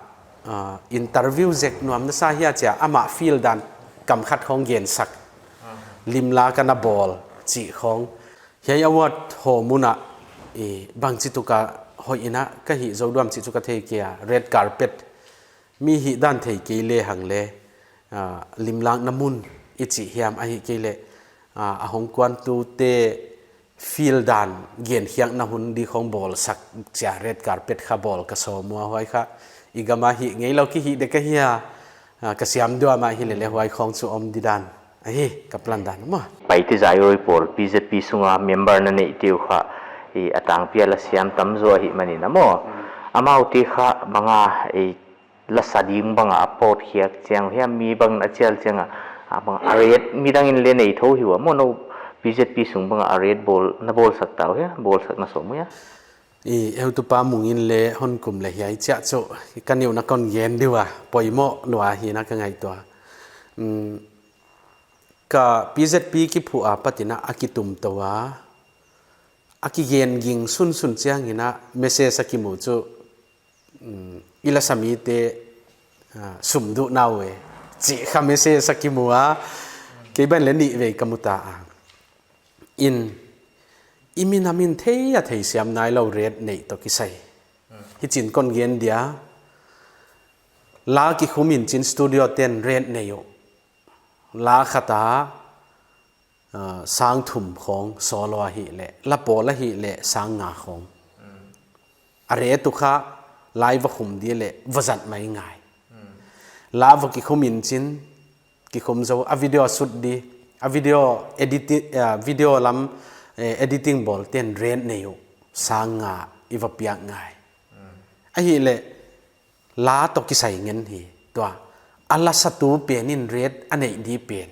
ah, interview zek nuam na sa hia chia, amah field dan kam khat khawng gen sak. Limlak ana bawl, chih khawng. Hiai award hawm hun a, i, bangchi tuk a hoih in a, ka hih zou diam chih chu ka thei kei a, red carpet. Mi hih dan thei kei lehang leh, ah, limlakna mun i chih hiam ahihkeileh, ah, a hong kuantute field dan genkhiakna hun di khawng bawlsak chia red carpet kha bawl ka sawm ua huai kha. I gam a hih ngeilou ki hih dek ahia, ah, ka siam diam a hilele huai khawng chu om di dan. Ahi, ka plan dan maw. Paite zai roi pawl, P Z P sunga member na neihte uh kha, i a tangpi a la siam tamzaw ahihmanin a maw. Amaute kha bang a, i la sa ding bang a pawt khiak chiang hiam mi bang na chial chiang a, a bang a rate midang in leh nei thou hi ua maw nou P Z P sung bang a rate bawl, na bawlsak ta uh hia, bawlsak na sawm uh hia. I heutupa Mung in leh hon kum leh hiai chia chu, ka neu na kon gen di ua, poimoh lua hi na ka ngaihtuah. Mm, Ka P Z P kiphuh apat in a kitum tou a, a kigen ging sunsun chiang in a message a kimu chu, um, i la sa mite, ah, sum duh na uh e, chih kha message a kimu a, kei ban leh nih vei ka mu ta a. In, i minam in thei a theisiam nailou rate nei toh kisai. Hichi'n kon gen dia, la kikhum in chin studio te'n rate nei uh. La khat a, ah, sang thum khong solo ahihleh, la pawl ahihleh sang nga khong. A rate uh kha la va khum di leh va zat mai ngai. La va kikhum in chin, kikhum zou, a video a shoot di, a video edit, ah, video lam, eh, editing bawl te'n rate nei uh, sang nga i va piak ngai. Ahihleh, la toh kisai ngen hi, tua, a lasatu pen in rate a neih di pen.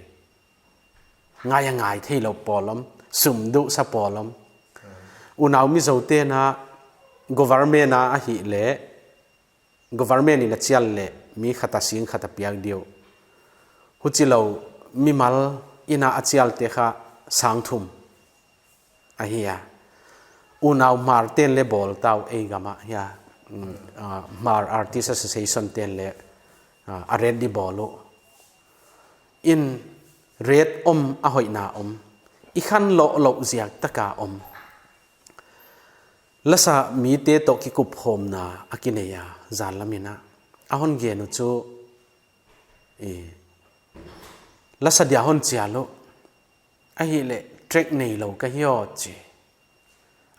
Ngai a ngai theilou pawl om, sum duhsa pawl om. Unau Mizo te'n a government a ahihleh, government in a chial leh mi khat a sing khat a piak di uh. Huchilou mimal in a chial te kha sang thum ahi a. Unau Hmar te'n leng bawl ta uh ei gam ah hia. Mm, ah, Hmar Artist Association te'n leng, ah, a rate di bawl uh. In rate om a hoihna om. I khanlouh louh ziak tak a om. Lasa mite toh kikup khawmna a kinei a, zan lam in a. A hon gen uh chu, eh, lasa dia hon chial uh. Ahihleh track neilou ka hi aw chi.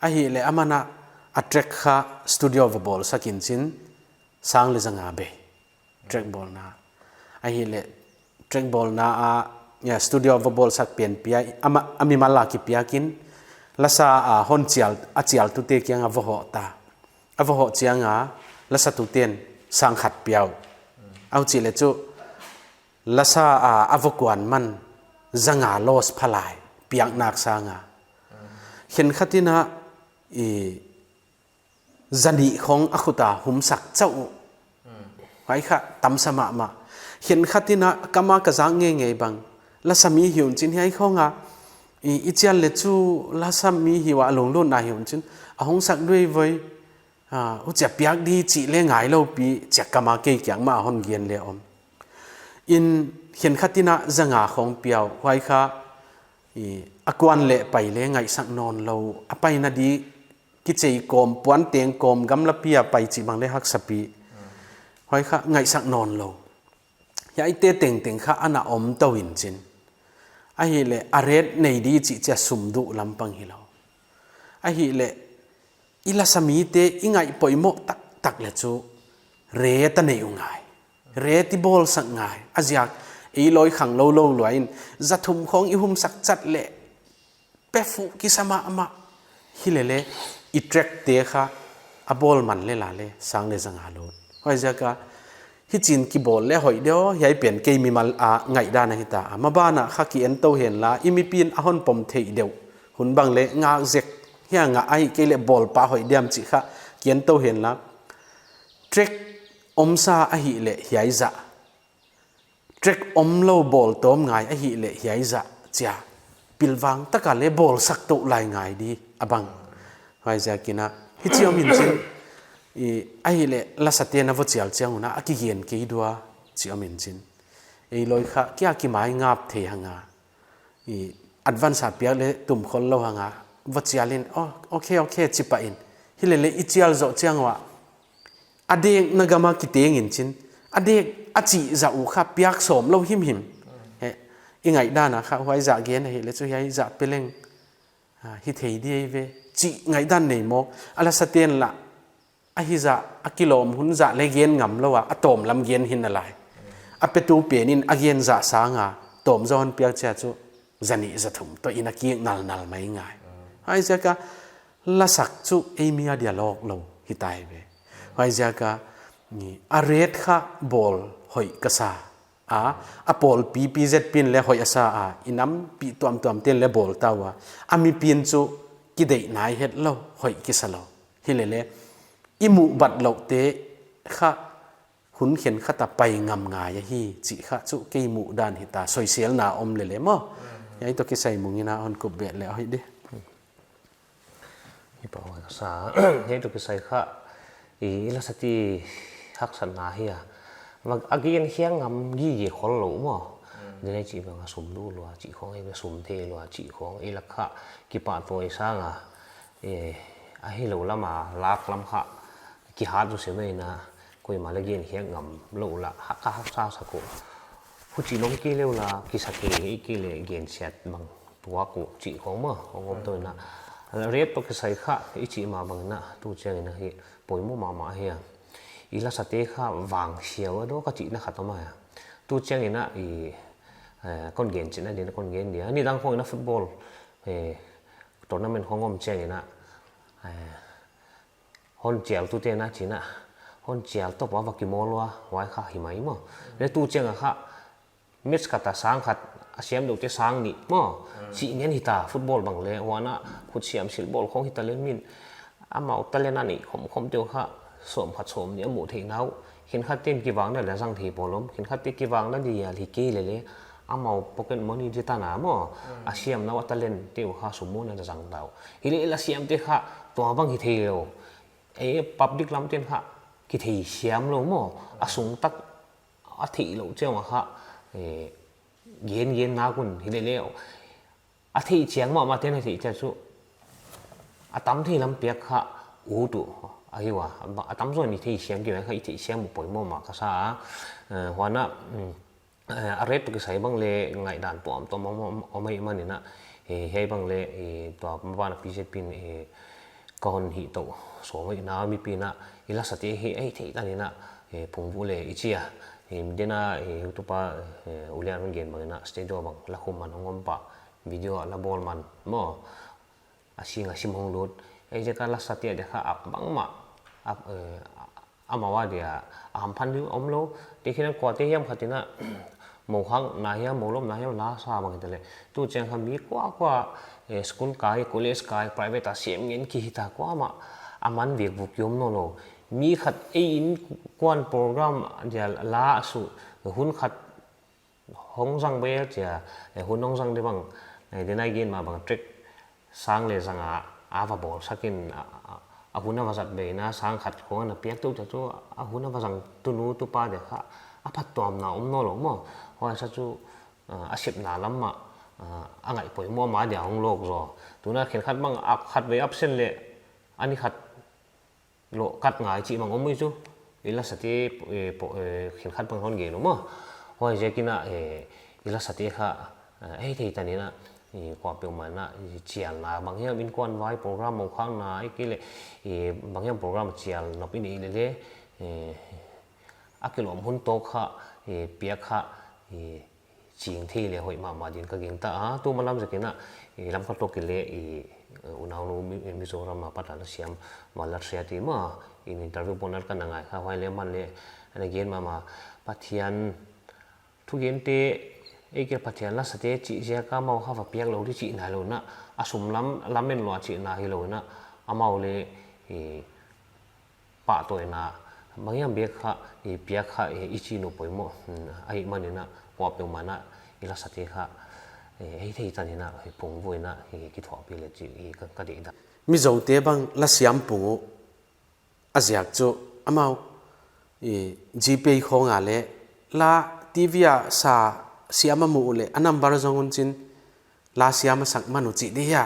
Ahihleh aman a track kha studio va bawlsak in chin sang leh za nga bei. Track bawlna. Ahihleh track bawlna a, ya, studio va bawlsak pen pia, ama, a mimal a kipiak in, lasa a hon chial, a chialtute kiang a va hoh ta. A va hoh chiang a, lasatu te'n sang khat pia uh. Huchi leh chu, lasa a, a va kuan man, za nga loss pha lai, piak nak sang a. Khenkhat in a, i, za nih khong a khut a humsak chauh uh. Huai kha tamsa mahmah. Khenkhat in a kam a ka zak ngeingei bang, lasa mi hi un chin hiai khong a, i, i chial leh chu lasa mi hi ua a lunglutna hi un chin, a hong sak duai voi, ah, huchia piak di chih leng ngailou pi, chia kam a kei kiang mah a hon gen leng om. In khenkhat in a za nga khong pia uh, huai kha, i, a kuan leh pai leng ngaihsak nawnlou, a paina di kichei kawm, puan teng kawm, gamlapi a pai chih bang leng haksa pi. Huai kha ngaihsak nawnlou. Hiaite tengteng kha ana om tou in chin. Ahihleh a rate nei di chih chia sum duh lam pang hilou. Ahihleh i lasa mite i ngaih poimoh taktak leh chu rate a nei uh ngai. Rate i bawlsak ngai. A ziak ei lawi khanglou lou lua in za thum khong i humsak chat leh pe fuh kisa mahmah. Hilele, i track te kha a bawl man leh la leng sang leh za nga lut. Huaiziak a, hichi'n kibawl leh hoih di aw, hiai pen kei mimal a ngaihdan ahi ta. A maban a kha ki en tou hen la, i mipi'n a hon pom theih deuh hun bang leng ngak zek hia, ngak ahihkeileh bawl pah hoih diam chih kha ki en tou hen la. Track omsa ahihleh hiai zah, track omlou bawl tawm ngai ahihleh hiai zah chia pilvang tak a leng bawlsak tou lai ngai di a bang. Huaiziak in a, hichi om in chin, i, ahihleh lasate'n a va chial chiang un a, a kigen kei di ua chi om in chin. Ei lawi kha kia kimai ngap thei hang a, i, advance a piak leng tum khollou hang a, va chial in, oh, okay, okay, chi pah in. Hilele i chial zoh chiang ua, a dekna gam a kiteng in chin, a dek a chih zah uh kha piak sawmlou himhim. He, i ngaihdan a kha huai zah gen ahihleh chu hiai zah pe leng, ah, hi thei di ei ve, chih ngaihdan nei maw. A lasate'n la, a hi zah, a kilawm hun zah leng gen ngamlou a, a tawm lam gen hi nalai. A petu pen in a gen zah sang a, tawm zaw hon piak chia chu, za nih za thum toh in a kik nalnal mai ngai. Huaiziak a, lasak chu ei mi a dia lawklou hi ta ei ve. Huaiziak a, ni, a rate kha bawl hoih ka sa a, a pawlpi P Z P in leng hoih a sa a, i nampi tuamtuam te'n leng bawl ta ua, a mipi'n chu kideih nai hetlou, hoih kisa lou. Hilele, i muh bat louh te kha hun khenkhat a pai ngam ngai ahi, chih kha chu kei muhdan hi ta, soiselna om lele maw. Hiai toh kisai Mung in a hon kup beh leh hoih di. Hi pa hoih ka sa, hiai toh kisai kha, i, i lasate haksatna hi a. Mak a gen hiang ngam gige khollou maw. Dinai chih bang a sum duh lua chih khong, ei sum thei lua chih khong, ei lak kha kipahtawi sang a, eh, a hilou lam a lak lam kha kihat zaw semai na, koimah leh gen hiak ngam lou la, hak ka haksa sak uh. Huchi lom kei leh la, kisa kei leh kei leh gensiat bang tuak uh chih khong maw, hong om tou na. Rate toh kisai kha, i chih mah bang na, tu chiang in a hi, poimoh mahmah hi a. I lasate kha vangsiau a dawk a chihna khat om a. Tu chiang in a i, eh, kon gen chihna ding kon gen dia. Nidang khong in a football, eh, tournament khong om chiang in a, eh, hon chial tute na chihna. Hon chial toh pa va kimawl ua, huai kha hi mai maw. Leh tu chiang a kha, match khat a sang khat, a siam deuh te sang nih maw. Chih ngen hita football bang leh, huan a khut siam silbawl khong hita leh min. Amau talent a neih khomkhom te uh kha, sawm khat sawm nih a muh theihna uh. Khenkhat te'n kivakna leh zang thei polam, khenkhat te kivakna dia hi kei leh leh, amau pocket money di ta na maw. A siamna uh a talent te uh kha sum muhna leh zang ta uh. Hileh la siam te kha, tua bang hi thei lou. Eh, public lam te'n kha, kithei siam lou maw. A sung tak, a theih lou chiang a kha, eh, gen gen nak un, hileh leh. A theih chiang mahmah te'n a theih chiang chu. A tam thei lam piak kha ut uh, ahi ua. A tam zaw in i thei siam kei kha i thei siam uh poimoh mah ka sa a. Eh, huan a, mm, eh, a rate toh kisai bang leh ngaihdan tuamtuam om, om, om ahihman in a. Eh, hiai bang leh, eh, tua ban a P Z P in, eh, ka hon hih tou. So, mai na mipi'n a, i lasate hi, eh, thei tan in a, eh, phungvuh leh i chi a. Eh, den a, eh, YouTube a, eh, ulian man gen bang in a, studio bang, la khum man hong om pah. Video a la bawl man maw. A sing a sim hong lut. Ei ziak a lasate dia kha a bangmah. A, eh, amau a dia a hamphat ding om lou. Te khin a kuate hiam khat in a, mouhakna hiam, moulopna hiam, la sa bang hita leh. Tu chiang kha mi kuakua, eh, school kai, college kai, private a siam ngen ki hita kuamah. A man vek vuk ki om nawn lou. Mi khat ei innkuan program dia la su, hun khat hong zang bel chia, eh, hun hong zang di bang, eh, dinai gen mah bang track sang leh zang a, a va bawl sak in, a, a, a hun a va zat bei na, sang khat khong a na piak tou chia chu, a hun a va zang tunu tupa dia kha, a phattuamna om nawn lou maw. Huai sa chu, ah, a sepna lam mah, ah, a ngaih poimoh mah dia hong lawk zaw. Tuna khenkhat bang a khatvei absent leh, a ni khat lou kat ngai chih bang om mai chu. I lasate, eh, po, eh, khenkhat bang hon gen uh maw. Huai ziak in a, eh, i lasate kha, eh, ei thei tan in a, eh, kuapeuhmah in a, eh, chialna bang hiam innkuan vai program mouhakna, ei kei leh, eh, bang hiam program chial nop i neih leh leh, eh, a kilawm hun tawk kha, eh, piak kha, eh, ching thei leh hoih mahmah din ka gingta a. Tu malam ziak in a, i Lamka toh kileh i, eh, unaunu Mi-, Mizoram a pat a la siam Vanlalhriati mah in interview bawl ngal ka na ngai kha, huai leh man leh ana gen mahmah Pathian thugente, ei kei Pathian lasate chih ziak a amau kha va piak lou di chih nai lou na, a sum lam, lamen lua chihna hilou in a, amau leh, eh, pahtawina, bang hiam bek kha, i piak kha, i, i chih uh poimoh, hmm, ahihman in a, kuapeuhmah in a, i lasate kha, eh, ei thei tan in a, i phungvuh in a, i kithuahpih leh chih, i ka, ka deihdan. Mizote bang la siam pung uh, a ziak chu, amau, i, GPay khong a leh, la TV a sa siam a muh leh, a number zong un chin, la siam a sak man uh chih di hia,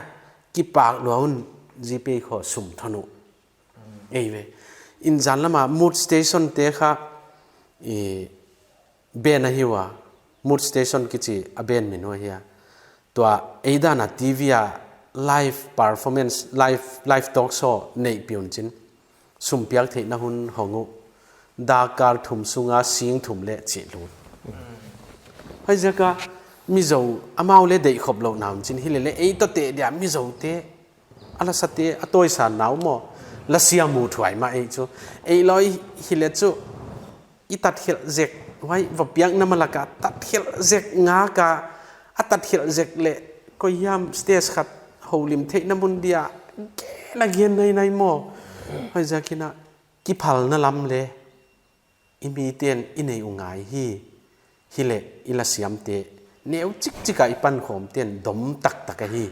kipak lua un GPay khong sum thon uh. Ei ve. In zan lam a Mood Station te kha, i, ban ahi ua. Mood Station kichi a band min uh ahia. Tua ei dan a TV a live performance, live, live talk show neihpih un chin. Sum piak theihna hun hong uh. Dak kal thum sung a sing thum leh chih lut. Huai ziak a Mizo amau leh deih khop lou na un chin hileh leh ei toh te dia Mizote a lasate a tawisan na uh maw, la siam uh thuai mah ei chu. Ei lou hileh chu, i tatkhelh zek, huai va piakna ma lak a tatkhelh zek ngak a, a tatkhelh zek leh, koi hiam stage khat houlim theihna mun dia, gen a gen nainai maw. Huai ziak in a, kiphalna lam leh, i mite'n i nei uh ngai hi, hileh i la siamte, neu chikchik a i pankhawmte'n dom taktak ahi.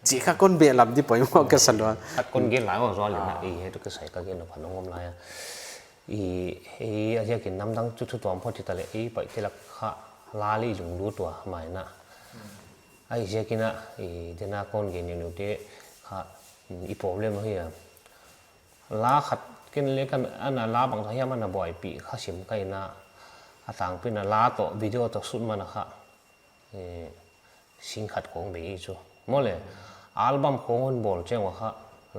Chih kha kon behlap di poimoh ka sa lua. Khat kon gen lai uh zual in a, i, hiai toh kisai ka gen nop hong om lai a. I, i, a ziak in namdang chu thu tuam phot hita leh, i Paite lak kha, la lei lunglut ua mai na. Ahi ziakin a, i, tena kon gen neu neu te kha, mm, i problem hi a. La khat ken le kan ana la bang ta hiam ana buaipih kha sim ka hi na. A tangpi na la toh video toh shoot man a kha. Eh, sing khat khong bei chu. Maw le, album khong hon bawl chiang ua kha,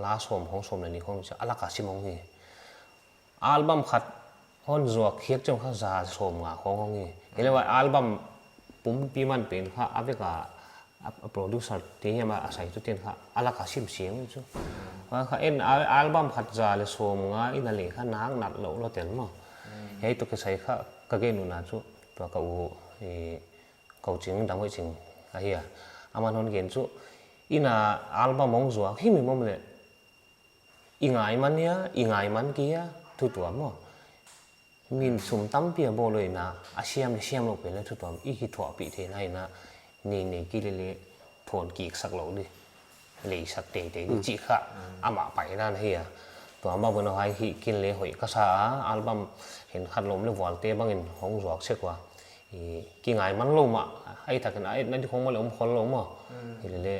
la sawm khong sawm le nih khong chu, a lak a sim hong hi. Album khat hon zuak khiak chiang kha za sawm nga khong hong hi. Hi le uai album pumpi man pen kha, a vek a, a, a producer te hiam a, a saituten kha, a lak a sim siang chu. Huai kha en al-, album khat za le sawm nga in a le kha nak nat lou lou tel maw. Hiai toh kisai kha, ka gen nung a chu, tua ka u, eh, Ko Ching, Dam Hoih Ching ahi a. Aman hon gen chu, in a album hong zuak hi mi mom le. I ngai man hia, i ngai man kei a, thu tuam maw. Min sum tampi a bawl lou in a, a siam le siam lou pen le thu tuam, i kithuahpih theihna in a, nei nei kei le le, thon kik sak lou di. Lei sak teitei di chih kha, amah paina hi a. Tua mah bang a huai hi ken le hoih ka sa a, album khenkhat lawm le vualte bangin hong zuak sek ua. I, kingai man lou mah, ai takin a etna di khong maw le om khol lou maw. Hi le le,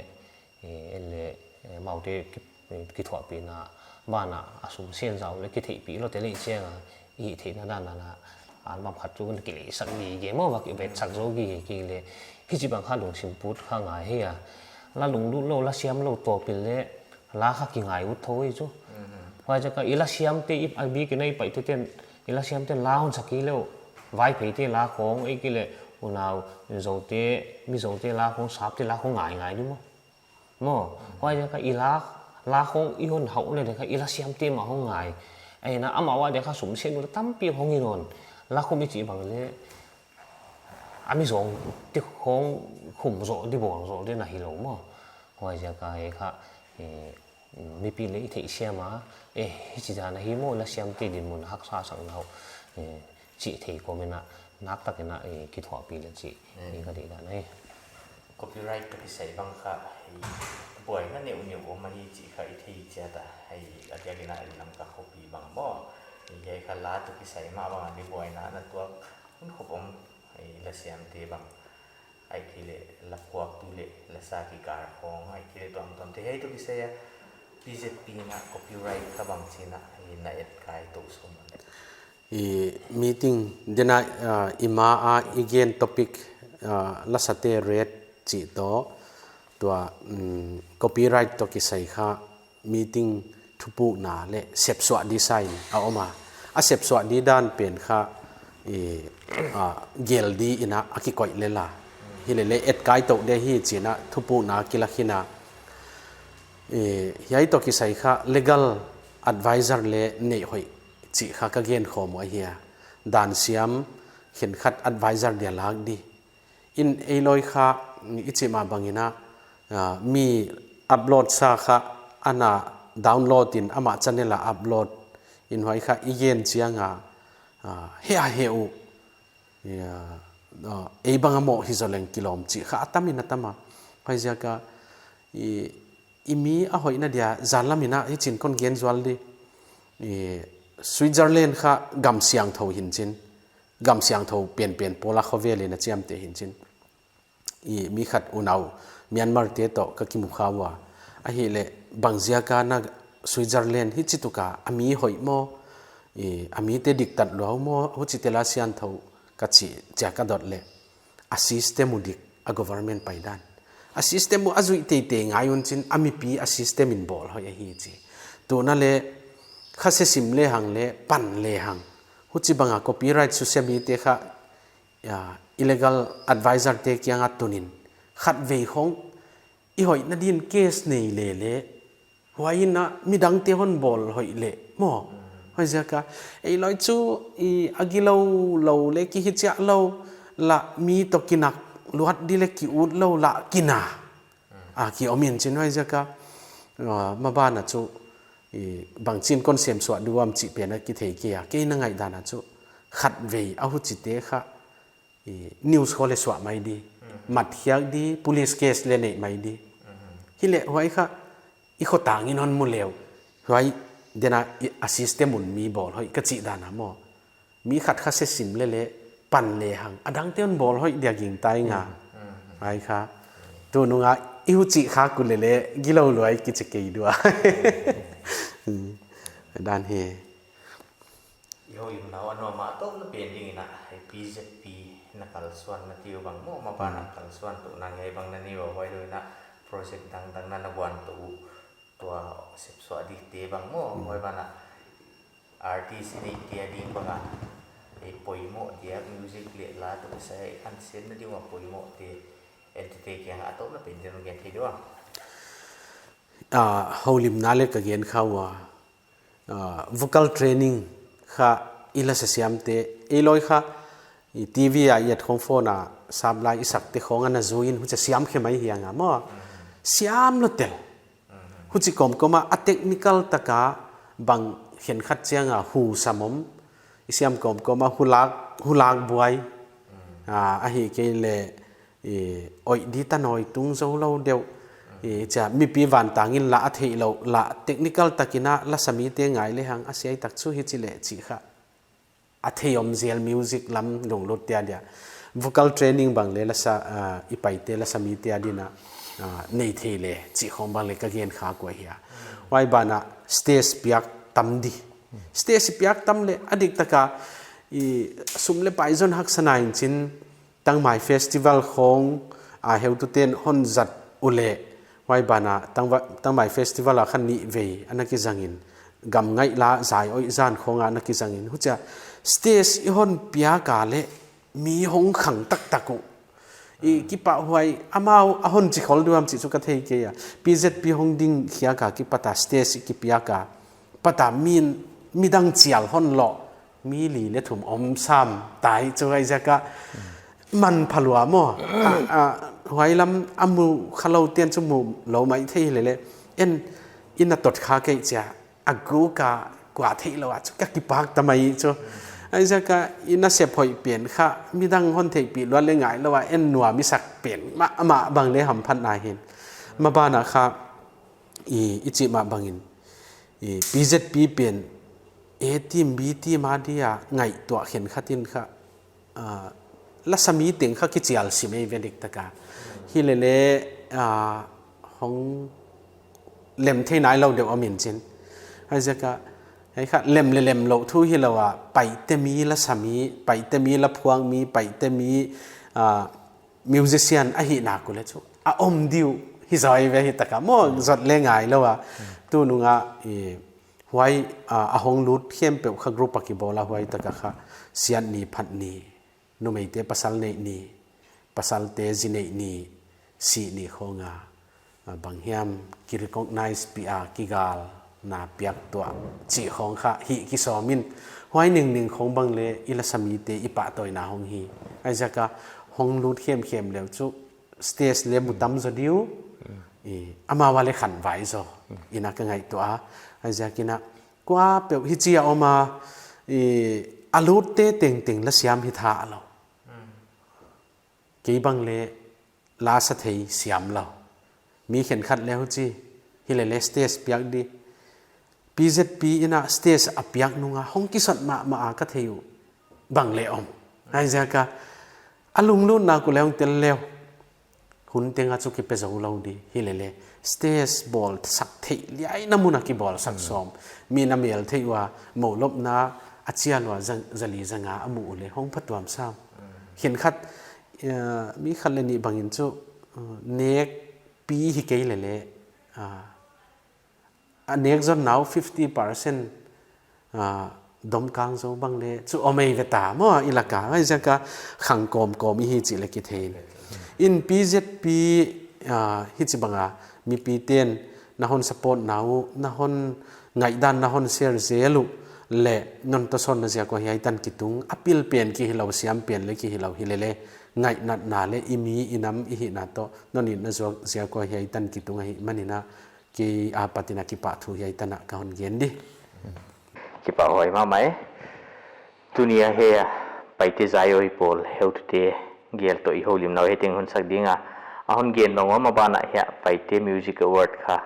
eh, en le, eh, amaute ki, eh, kithuahpihna, banah a sum sen zau le kitheihpih lou te le chiang a, i theihna dan a na, album khat chu na kilei sak di ge maw va ki bet sak zou gi ge kei le, hichibang kha lungsim put kha ngai hi a. La lunglut lou, la siam lou toh pen le, la kha kingai ut thou hi chu. Huai ziak a i la siam te i, a bik in a i paite ten, i la siam ten la hon sak kei lou, Vaiphei te la khong, ei kei le, unau, Zou te, Mizo te la khong, Sap te la khong ngai ngai di maw. Maw, huai ziak a i la, la khong i hon hauh le de kha i la siam te mah hong ngai. Ei na amah ua de kha sum sen ua tampi hong hi nawn. La khum i chih bang le, a Mizo te khong khum zoh di bawl zoh di na hi lou maw. Huai ziak a e kha, eh, mipi le i theihsiam a, eh, hichi dan a hi maw, la siam te dinmun haksa sak nau, eh, chih thei kawm in a, nak tak in a, eh, kithuahpih le chih, eh, ka deihdan ahi. Copyright toh kisai bang kha, i, buaina neu neu om ahi chih kha i thei chiat a, i, a diak in a i Lamka khopi bang maw. I, hiai kha la toh kisai mah bang a di buaina na tuak hun khop om, i, la siam te bang. Ahihkeileh la phuaktu leh la sa kikal khong, ahihkeileh tuamtuam te hiai toh kisai a, P Z P in a copyright kha bangchin a, i, na etkai tou sawm le. I meeting dena, ah, i ma a i gen topic, ah, la sa te rate chih toh, tua, mm, copyright toh kisai kha, meeting thupukna leh sepsuah di sign a om a. A sepsuah di dan pen kha, i, a, gel di in a, a kikoih lel a. Hi le le etkai tou de hi chi in a thupukna kila khin a. I, hiai toh kisai kha legal advisor le neih hoih chih kha ka gen khawm uh ahi a. Dan siam khenkhat advisor dia lak di. In ei lawi kha, i chih mah bangin a, ah, mi upload sa kha ana download in amah channel a upload in huai kha i gen chiang a, ah, heh a heh uh, ya, ah, ei bang a moh hi zaw leng kilawm chih kha a tam in a tam a. Huai ziak a, i, i mi a hoihna dia zan lam in a hichin kon gen zual di. I, Switzerland kha gam siangthou hi'n chin. Gam siangthou penpen pawl a khovel in a chiamteh hi'n chin. I mi khat unau Myanmar te toh ka kimu kha ua. Ahihleh bang ziak a na Switzerland hichi tuk a, a mi hoih maw, i, a mite diktat lua uh maw, huchi te la siangthou ka chih chiang ka dot leh. A system uh dik, a government paidan. A system uh a zuih teitei ngai un chin, a mipi a system in bawl hoih ahi chi. Tuin a le, kha se sim le hang le, pan le hang. Huchi bang a copyright suse mite kha, ya, illegal advisor te kiang a tun in. Khatvei khong, i hoihna din case nei le le, huai in a midang te hon bawl hoih leh maw. Huai ziak a, ei lawi chu i a gilou lou leh kihi chiah lou, la mi toh kinak luat di leh ki ut lou la kina. A ki om in chin huai ziak a, ah, maban a chu, i, bangchin kon sepsuah di uam chih pen a kithei kei a, kei na ngaihdan a chu, khatvei a huchi te kha, i, news khong le suah mai di, mat khiak di, police case le neih mai di. Hi le huai kha, i khotang in hon mu leu. Huai, dena, i, a system un mi bawl hoih ka chih dan a maw. Mi khat kha se sim le le, pan le hang. Adang te un bawl hoih dia gingta ing a. Ai kha. Tunung a i huchi kha ku lele gilou luai kichi kei dua. Dan hi. I houlimna uh a nuam a tawpna pen ding in a, hei P Z P na kalsuan na ti uh bang maw, maban a kalsuan tou na ngei bang na ni uh huai lou in a project dangdang na na guan tou uh tua sepsuah ding te bang maw, huai ban a artist i neih te a ding bang a, hei poimoh dia music leh la tou sa hei khan sen na ding uh a poimoh te, en te te kiang a tawpna pen ding gen thei dua. Ah, houlimna le ka gen kha ua. Ah, vocal training kha i la sa siam te, ei loi kha, i T V a i et khong phone a, sap lai i sak te khong ana zui in huchia siam khe mai hiang a maw. Siam lou tel. Huchi kawmkawm a, a technical taka bang khenkhat chiang a hu sam om, i siam kawmkawm a hu lak, hu lak buai. Ah, ahihkeileh, i, oih di ta nawi tung zou lou deuh. I, chia mipi vantang in la a theih lou, la technical takin a la sa mi te ngai le hang a siai tak chu hichi leh chi kha. A thei om zel music lam lunglut te a dia. Vocal training bang le la sa, ah, i pai te la sa mi te a din a, ah, nei thei le chi khong bang le ka gen kha kua hia. Huai ban a stage piak tam di. Stage piak tam le a dik taka i sum le pai zon haksa na in chin Tangmai Festival khong a heutu ten hon zat u le, huai ban a Tangva-, Tangmai Festival a khan nih vei ana kizang in, gam ngaih la zai oih zan khong a ana kizang in, huchia stage i hon piak a le mi hong khang taktak uh. I kipahhuai amau a hon chi khol duam chi chu ka thei kei a. P Z P hong ding khiak a kipat a stage i kipiak a, pat a min, midang chial hon lou. Mi li le thum om sam tai chu ai zaka man phalua maw. A, a, huai lam a mu kha lou ten chu mu lou mai thei lele. En in a tot kha kei chia. A gu ka kua thei lou a chu ka kipak ta mai chu. Ai zaka in a sep hoih pen kha midang hon theihpih luat le ngai lou a en nuam i sak pen mah, mah bang le hamphat na hin. Maban a kha i, i chih mah bangin. I, P Z P pen, A team, B team a dia ngaihtuah khenkhat in kha, ah, la sa mi teng kha kichial sim ei ve dik taka. Hilele, ah, hong lem thei nai lou deuh om in chin. Ai zaka, ai kha lem le lem lou thu hi lou a, Paite mi la sa mi, Paite mi la phuang mi, Paite mi, ah, musician ahihna ku le chu a om di uh hi zaw ei ve hi taka maw zot le ngai lou a. Tunung a i huai, ah, a hong lut khempeuh kha group a kibawl a huai taka kha siat ni phat ni, numeite pasal neih ni, pasalte zi neih ni, sih ni khong a. Ah, bang hiam ki recognize pih a kigal na piak tuah chih khong kha hi kisawm in huai ningning khong bang le i la sa mi te i pahtawina hong hi. Ai zaka hong lut khemkhem leu chu stage le mu tam zaw di uh. I, amau a le khan vai zaw. In a ka ngaihtuah a. Ai zak in a kua peuh hichi a om a, i, a lut te tengteng la siam hi tha a lou. Kei bang le la sa thei siam lou. Mi khenkhat le huchi, hilele stage piak di. P Z P in a stage a piak nung a hong kisot mahmah a ka thei uh bang le om. Ai zaka a lunglutna ku le hong tel leu. Hun teng a chu kipe zo lou di, hilele stage bawl sak theih liai na mun a kibawl sak sawm. Mi na mel theih ua, mou lopna a chial ua, zang-, zali zanga a mu u le hong phatuam sam. Khenkhat, eh, mi khat le nih bangin chu, eh, nek pi hi kei lele, ah, a nek zon nau fifty percent, ah, dom kang zo bang le chu om ei ve ta maw i laka, ai zaka khang kawmkawm i hi chih le kithei in. In P Z P, ah, hichi bang a, mipi ten na hon support na uh, na hon ngaihdan na hon share zel uh, le non tawsawn na ziak ua hiai tan kitung, a pil pen ki hi lou siam pen le ki hi lou hilele, ngaihnatna le i mi i nam i hihna toh, non itna zuak ziak ua hiai tan kitung ahih manin a, kei apat in a kipahthu hiai tan a ka hon gen di. Kipahhuai mahmah e. Tuni a hiai a Paite Zai Oi Pawl heutute gel toh i houlimna uh hiai teng hun sak ding a. A hon gen bang ua maban a hiai Paite Music Award kha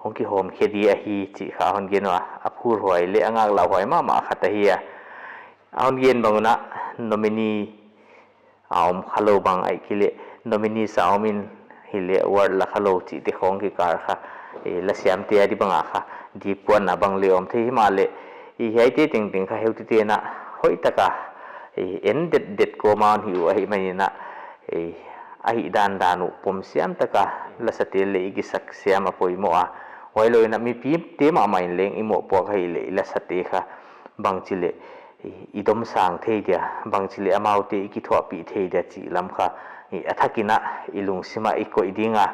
hong kihawm khe di ahi chih kha a hon gen ua. A phurhuai le a ngaklahhuai mahmah khat ahi a. A hon gen bang un a nominee a om khalou bang ahihkeileh nominees a om in hileh award la khalou chihte khong kikal kha, la siamte a di bang a kha diphuanna bang leh om thei himahleh, hiaite tengteng kha heutute in hoihtak a en detdet kawm a hon hih uh ahihman in, ahihdandan uh pom siam tak a lasate leh i kisak siam a poimoh a, huailou in mipite mahmah in leng i mohpuak ahihleh i lasate kha bangchi leh i domsang thei dia, bangchi leh amaute i kithuahpih thei dia chih lam kha a thak in i lungsim ah i koih ding a,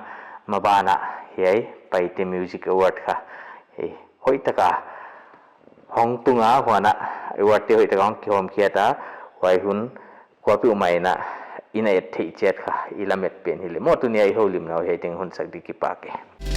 maban ah hiai Paite Music Award kha hoihtak a hong tung a, huan ah awardte hoihtak a hong kihawmkhiat a, huai hun kuapeuhmah in i na et theih chiat kha i lamet pen hileh maw, tuni a i houlimna uh hiai teng hun sak di, kipak e.